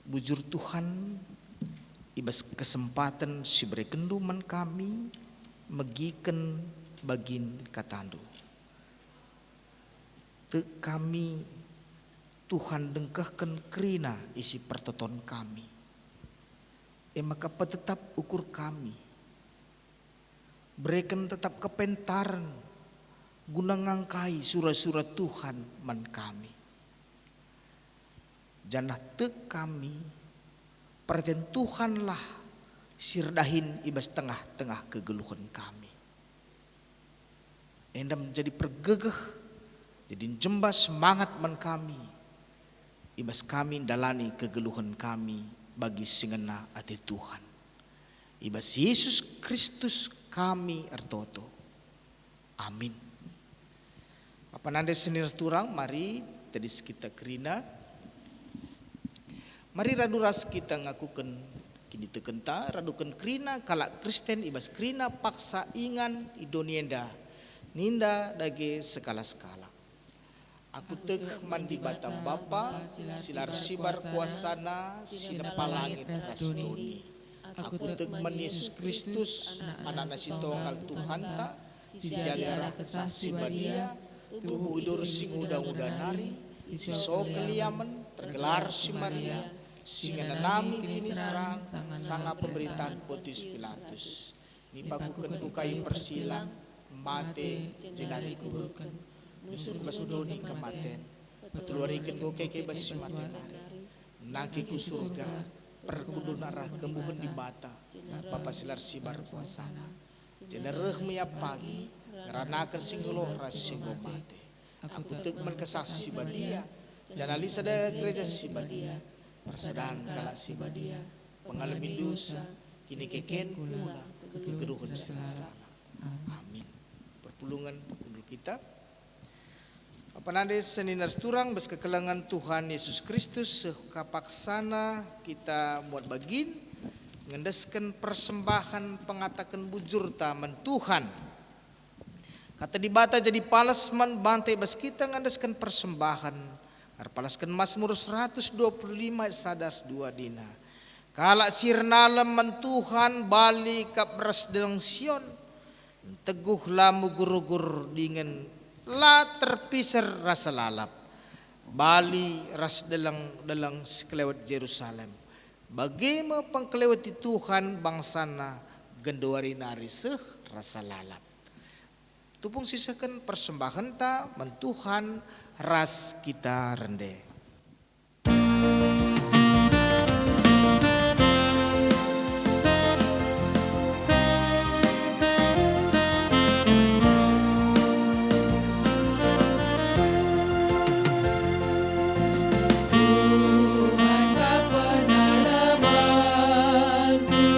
Bujur Tuhan, i bas kesempaten si berekenNdu man kami, megiken bagin kataNdu. Tek kami, Tuhan, dengkehken kerina isi pertoton kami. E maka petetap ukur kami. Bereken tetap kepentaren guna ngangkai sura-sura Tuhan man kami. janah tek kami, peraten Tuhanlah si erdahin i bas tengah-tengah kegeluhen kami. Enda menjadi pergegeh, jadi njemba semangat man kami, i bas kami ndalani kegeluhen kami bagi si ngena ate Tuhan. I bas Yesus Kristus kami ertoto. Amin. Bapa nande senina turang, mari tedis kita kerina. Mari radu ras kita ngakuken kinitekenta, raduken kerina kalak Kristen i bas kerina paksa ingan i doni enda. Ninda dage sekala-sekala. Aku tek man Dibata Bapa, si la ersibar kuasaNa, si nepa langit ras doni. Aku tek man Yesus Kristus, AnakNa si tonggal Tuhanta, si jadi arah Kesah Si Badia, tubuh i duri si nguda-nguda nari, si so keliamen, tergelar si Maria, si ngenanami kiniserang, sanga pemerintahen Pontius Pilatus. Ipakuken ku kayu persilang, mate, jenari ikuburken. Nusur ku bas doni kematen, peteluariken enggo keke bas si mate nari. Nangkih ku Surga, perkundul arah kemuhen Dibata, Bapa si la ersibar kuasaNa. Janah reh me Ia pagi, ngeranaken si nggeluh ras si enggo mate. Aku tek man Kesah Si Badia, janah lit sada Gereja Si Badia, persadan kalak si badia, pengalemin dosa, kinikeken, kula, kegeluhen si laselalah. Amin. Perpulungen, perkundul kita. Bapa nande senina turang, bas kekelengen Tuhan Yesus Kristus, seh kapaksana kita muat bagin ngendesken persembahen pengataken bujurta man Tuhan. Kata Dibata jadi pales man banta i bas kita ngendesken persembahen, erpalasken Masmur seratus dua puluh lima ayat sada ras dua nina, "Kalak si ernalem man Tuhan bali kap ras deleng Sion, nteguh la mugur-ugur dingen la terpiser rasa lalap, bali ras deleng-deleng sekelewet Jerusalem. Bage me pengkeleweti Tuhan bangsaNa genduari nari seh rasa lalap." Tupung sisehken persembahenta man Tuhan ras kita rende. Tuhan kap penalemanku,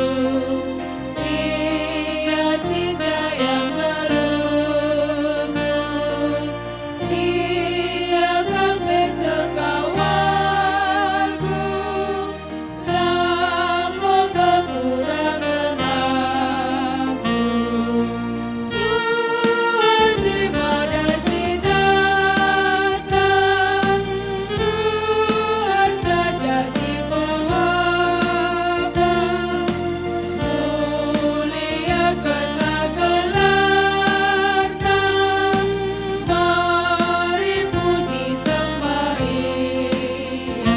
Ia si jaya nggelungku, Ia kap pe sekawarku, la kekurangen aku. Tuhan si mada si nasa, Tuhan saja si pehaba. Muliakanlah gelarNa, mari puji sembah Ia.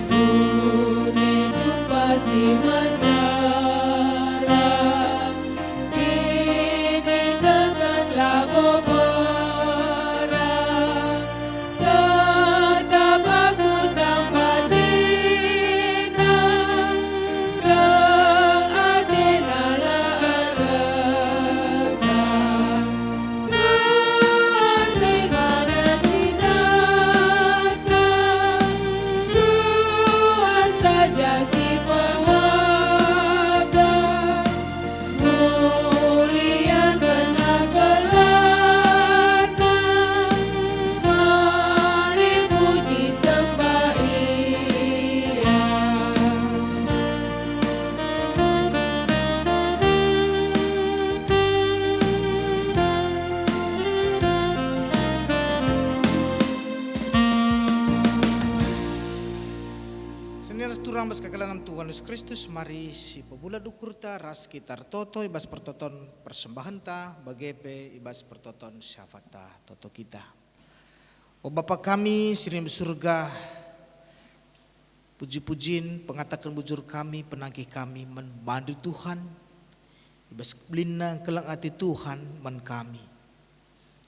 Duri jumpa si mesera, kini tengkan labo pera. Tetap aku sangkatna, gelah ateNa la erlega. Tuhan si mada si nasa, Tuhan saja si pehaba. Muliakanlah gelarNa, mari puji sembah Ia. Senina turang bas kekelengen Tuhan Yesus Kristus, mari si pebula ukurta ras kita ertoto i bas pertoton persembahenta, bage pe i bas pertoton syafatta. Toto kita. O Bapa kami si rim Surga, puji-pujin, pengataken bujur kami, penangkih kami man bandu Tuhan, I bas belinna keleng ate Tuhan man kami.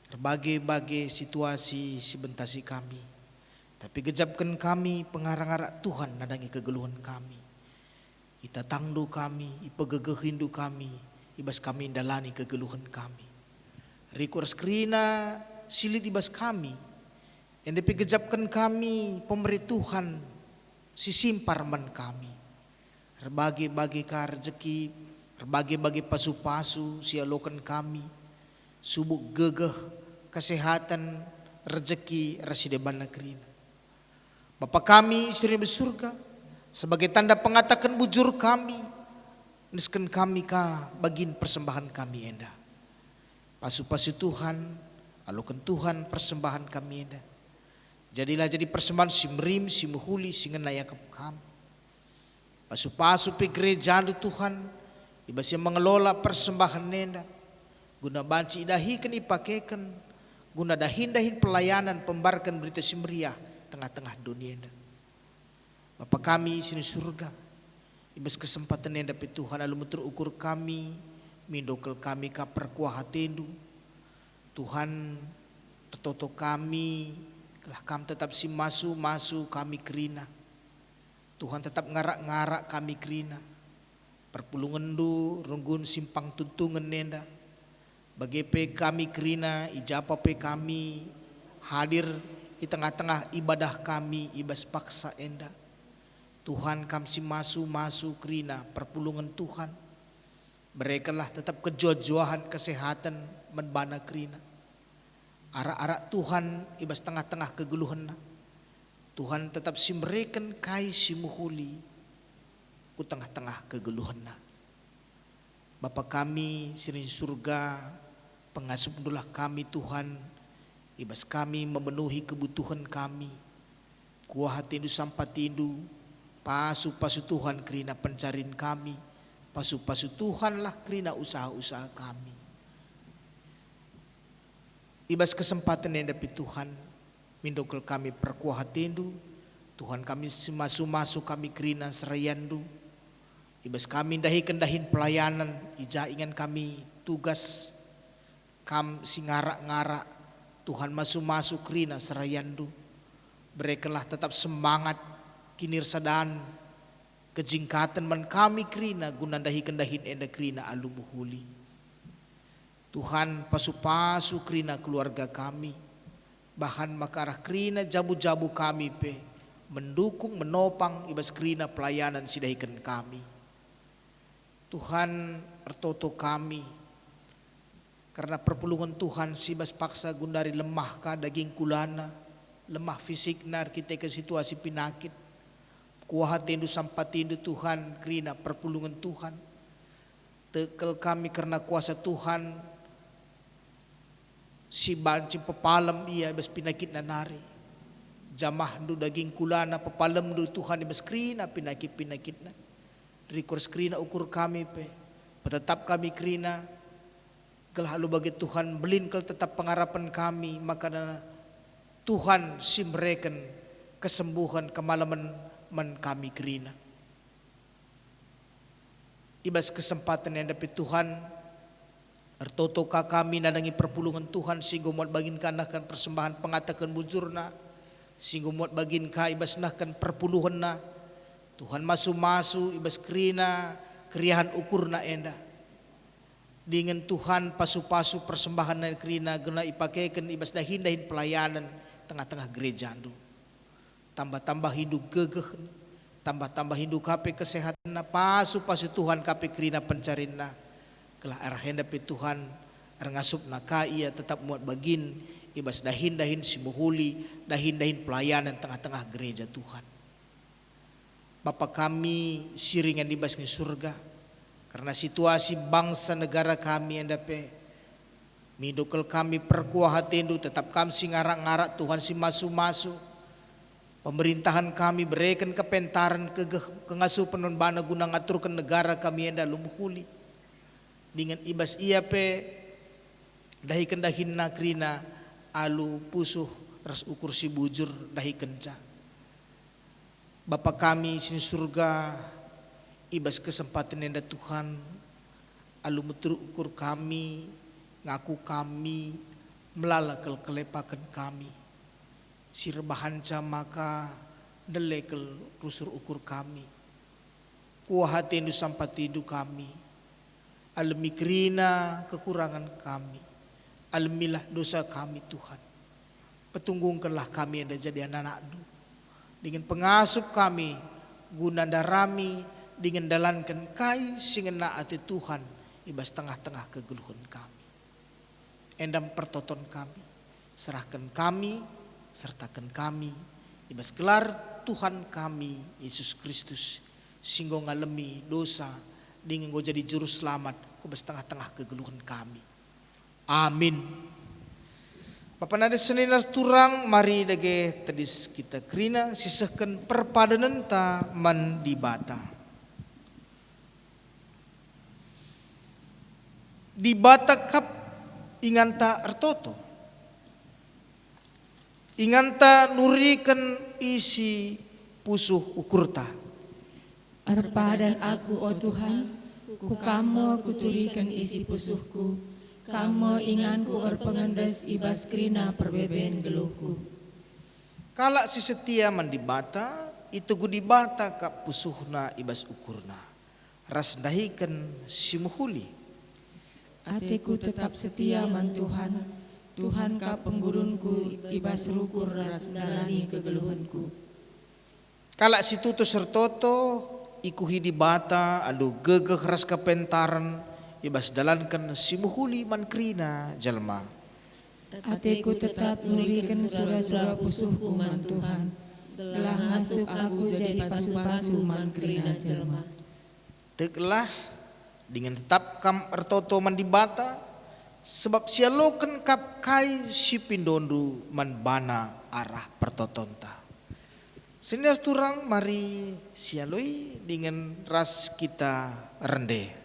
Erbage-bage situasi si bentasi kami, tapi gejapken kami pengarah-ngarah Tuhan nandangi kegeluhen kami. ItatangNdu kami, ipegegehiNdu kami, i bas kami ndalani kegeluhen kami. Rikut ras kerina si lit i bas kami, enda pe gejapken kami pemere Tuhan si simpar man kami. Erbage-bage ka rejeki, erbage-bage pasu-pasu si ialoken kami, subuk gegeh, kesehaten, rejeki, ras si debanna kerina. Bapa kami si i bas Surga, sebagai tanda pengataken bujur kami, endesken kami ka bagin persembahen kami enda. Pasu-pasu Tuhan, aloken Tuhan persembahen kami enda. Jadilah jadi persembahen si merim, si mehuli, si ngena iakap Kam. Pasu-pasu pe gerejaNdu, Tuhan, i bas ia mengelola persembahen enda, guna banci idahiken, ipakeken guna dahin-dahin pelayanan pembarken Berita Si Meriah tengah-tengah doni enda. Bapa kami si i Surga, i bas kesempaten enda pe, Tuhan, alu meteruk ukur kami, mindo kal kami ka perkuah ateNdu. Tuhan, ertoto kami, gelah Kam tetap si masu-masu kami kerina. Tuhan, tetap ngarak-ngarak kami kerina. PerpulungenNdu runggun simpang tuntungen enda. Bage pe kami kerina, i ja pe kami hadir i tengah-tengah ibadah kami i bas paksa enda. Tuhan, Kam si masu-masu kerina perpulungen Tuhan. Berekenlah tetap kejuah-juahen kesehaten man bana kerina. Arak-arak Tuhan i bas tengah-tengah kegeluhenna. Tuhan tetap si mereken kai si mehuli ku tengah-tengah kegeluhenna. Bapa kami si i Surga, pengasup-Ndulah kami, Tuhan, i bas kami memenuhi kebutuhen kami. Kuah ateNdu, sampatiNdu, pasu-pasu Tuhan kerina pencarin kami, pasu-pasu Tuhanlah kerina usaha-usaha kami. I bas kesempaten enda pe, Tuhan, mindo kal kami perkuah ateNdu. Tuhan, kami si masu-masu kami kerina serayanNdu. I bas kami ndahiken dahin pelayanan, i ja ingan kami tugas, Kam si ngarak-ngarak, Tuhan, masu-masu kerina serayanNdu. Berekenlah tetap semangat, kinirsadan, kejingkaten man kami kerina guna ndahiken dahin enda kerina alu mehuli. Tuhan, pasu-pasu kerina keluarga kami, bahan maka arah kerina jabu-jabu kami pe mendukung, menopang i bas kerina pelayanan si dahiken kami. Tuhan, ertoto kami, kerna perpulungen Tuhan si bas paksa gundari lemah ka daging kulana, lemah fisikna erkiteken situasi pinakit. Kuah ateNdu, sampatiNdu, Tuhan, kerina perpulungen Tuhan. Tek kal kami kerna kuasa Tuhan si banci pepalem ia i bas pinakitna nari. JamahNdu daging kulana, pepalemNdu, Tuhan, i bas kerina pinakit-pinakitna. Rikut ras kerina ukur kami pe, petetap kami kerina, gelah alu bage, Tuhan, mbelin kal tetap pengarapen kami, maka Tuhan si mereken kesembuhen, kemalemen man kami kerina. I bas kesempaten enda pe, Tuhan, ertoto ka kami nandangi perpulungen Tuhan si enggo muat bagin ka nehken persembahen pengataken bujurna, si enggo muat bagin ka i bas nehken perpuluhenna. Tuhan, masu-masu i bas kerina keriahen ukurna enda. Dingen, Tuhan, pasu-pasu persembahen nari kerina guna ipakeken i bas dahin-dahin pelayanen tengah-tengah gerejaNdu. Tambah-tambahindu gegeh, tambah-tambahindu ka pe kesehatenna, pasu-pasu Tuhan ka pe kerina pencarinna. Gelah arah enda pe Tuhan, erngasupna ka ia tetap muat bagin i bas dahin-dahin si mehuli, dahin-dahin pelayanen tengah-tengah gereja Tuhan. Bapa kami si ringan i bas ngi Surga, kerna situasi bangsa negara kami enda pe, mindo kal kami perkuah atendu, tetap kam si ngarak-ngarak, Tuhan si masu-masu. Pemerintahan kami bereken kepentaren, kegeh, kengasupen man bana guna ngaturken negara kami enda alu mehuli. Dingen i bas ia pe dahiken dahinna kerina alu pusuh ras ukur si bujur dahikenca. Bapa kami si Surga, i bas kesempaten enda Tuhan, alu meteruk ukur kami, ngaku kami, melala kal kelepaken kami. Si erbahanca maka ndele kal rusur ukur kami. Kuah atendu sampatidu kami, alemi kerina kekurangen kami, alemilah dosa kami, Tuhan. Petunggungkenlah kami enda jadi anak-anakndu, dingen pengasup kami guna ndarami dingen ndalanken kai si ngena ate Tuhan i bas tengah-tengah kegeluhen kami. Enda me pertoton kami, serahken kami, sertaken kami, i bas gelar Tuhan kami, Yesus Kristus, si enggo ngalemi dosa dingen enggo jadi Juru Selamat ku bas tengah-tengah kegeluhen kami. Amin. Bapa nande senina turang, mari dage tedis kita kerina sisehken perpadanenta man Dibata. Dibata kap inganta ertoto. Inganta nuriken isi pusuh ukurta. Erpadan aku, o Tuhan, ku Kam me kuturiken isi pusuhku, Kam me inganku erpengendes i bas kerina perbeben geluhku. Kalak si setia man Dibata, itegu Dibata kap pusuhna i bas ukurna, ras ndahiken si mehuli. Ateku tetap setia man Tuhan, Tuhan kap penggurunku i bas rukur ras ndalani kegeluhenku. Kalak si tutus ertoto, ikuhi Dibata alu gegeh ras kepentaren i bas ndalanken si mehuli man kerina jelma. Ateku tetap nuriken sura-sura pusuhku man Tuhan, gelah ngasup aku jadi pasu-pasu man kerina jelma. Teglah, dingen tetap kam ertoto man Dibata, sebab sialoken kap kai si pindondu man baNa arah pertotonta. Senina turang, mari sialoi dingen ras kita rende.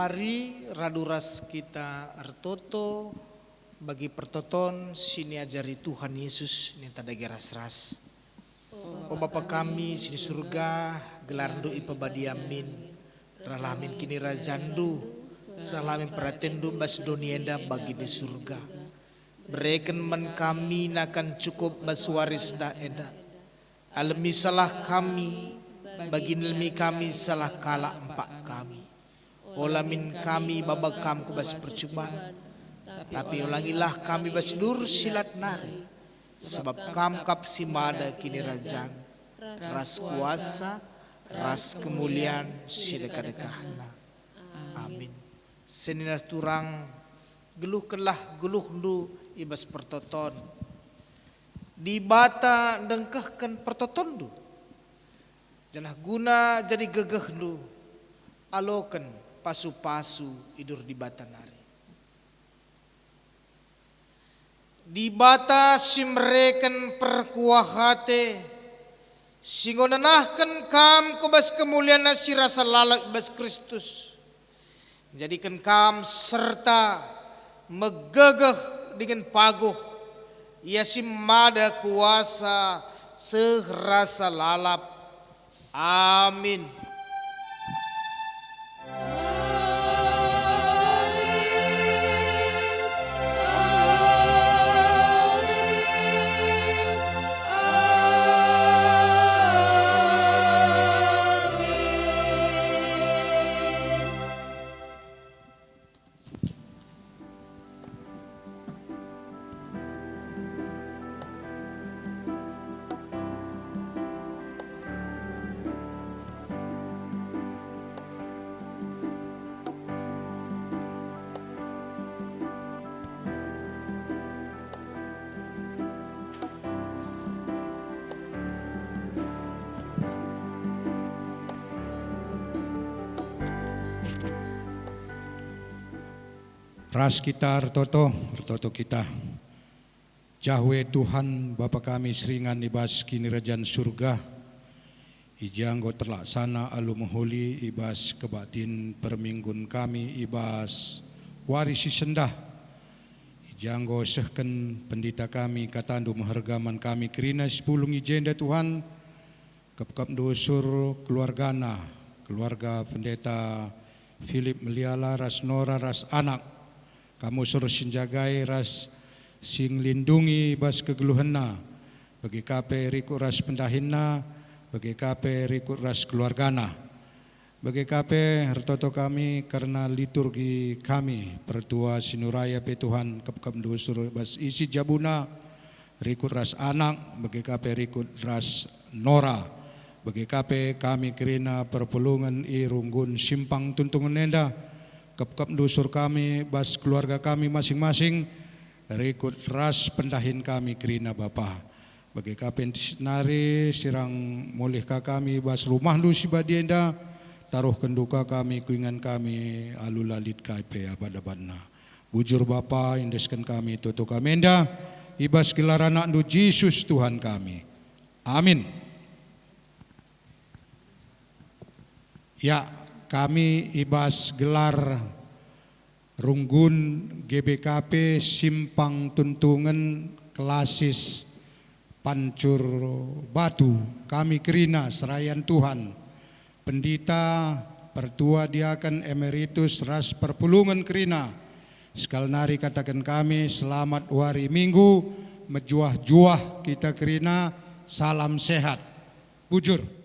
Mari radu ras kita ertoto bagi pertoton si niajari Tuhan Yesus ninta dage ras-ras. O Bapa kami si di Surga, gelarNdu ipebadia min, rehlah min kinirajanNdu, seh la min peratenNdu bas doni enda bagi di Surga. Bereken man kami nakan cukup bas wari sendah enda. Alemi salah kami, bagi nalemi kami salah kalak empak kami. Ola min kami baba Kam ku bas percuban, tapi olangilah kami bas dur si lat nari, sebab Kam kap si mada kinirajan, ras kuasa, ras kemulian si dekah-dekahna. Amin. Senina turang, geluhkenlah geluhndu i bas pertoton. Dibata ndengkehken pertotonndu, janah guna jadi gegehndu, aloken pasu-pasu i dur Dibata nari. Dibata si mereken perkuah ate, si enggo nenahken kam ku bas kemulianNa si rasa lalap i bas Kristus, njadiken kam serta megegeh dingen paguh. Ia si mada kuasa seh rasa lalap. Amin. Ras kita ertoto, ertoto kita. Jah we Tuhan, Bapa kami si ringan i bas Kinirajan Surga, i ja enggo terlaksana alu mehuli i bas kebaktin perminggun kami i bas wari si sendah. I ja enggo sehken pendita kami kataNdu meherga man kami kerina si pulung i jenda, Tuhan. Kepkapndu usur keluargana, keluarga Pendeta Philip Meliala ras Nora ras anak. Kam usur si njagai ras si ngelindungi bas kegeluhenna, bage ka pe rikut ras pendahinna, bage ka pe rikut ras keluargana. Bage ka pe ertoto kami kerna liturgi kami, pertua si nurai pe Tuhan, kepkapndu usur bas isi jabuna, rikut ras anak, bage ka pe rikut ras Nora, bage ka pe kami kerina perpulungen i Runggun Simpang Tuntungen enda, kepkapndu usur kami bas keluarga kami masing-masing, rikut ras pendahin kami kerina Bapa. Bage ka pe nari sirang mulih ka kami bas rumahNdu si badia enda, taruhkenndu ka kami ku ingan kami alu la lit kai pe abat-abatna. Bujur Bapa, iendesken kami toto kami enda, i bas gelar AnakNdu Jesus Tuhan kami. Amin. Ya, kami i bas gelar Runggun G B K P Simpang Tuntungen Klasis Pancur Batu, kami kerina serayan Tuhan, pendita, pertua diaken emeritus ras perpulungen kerina. Sekali nari kataken kami, selamat wari Minggu, mejuah-juah kita kerina, salam sehat. Bujur.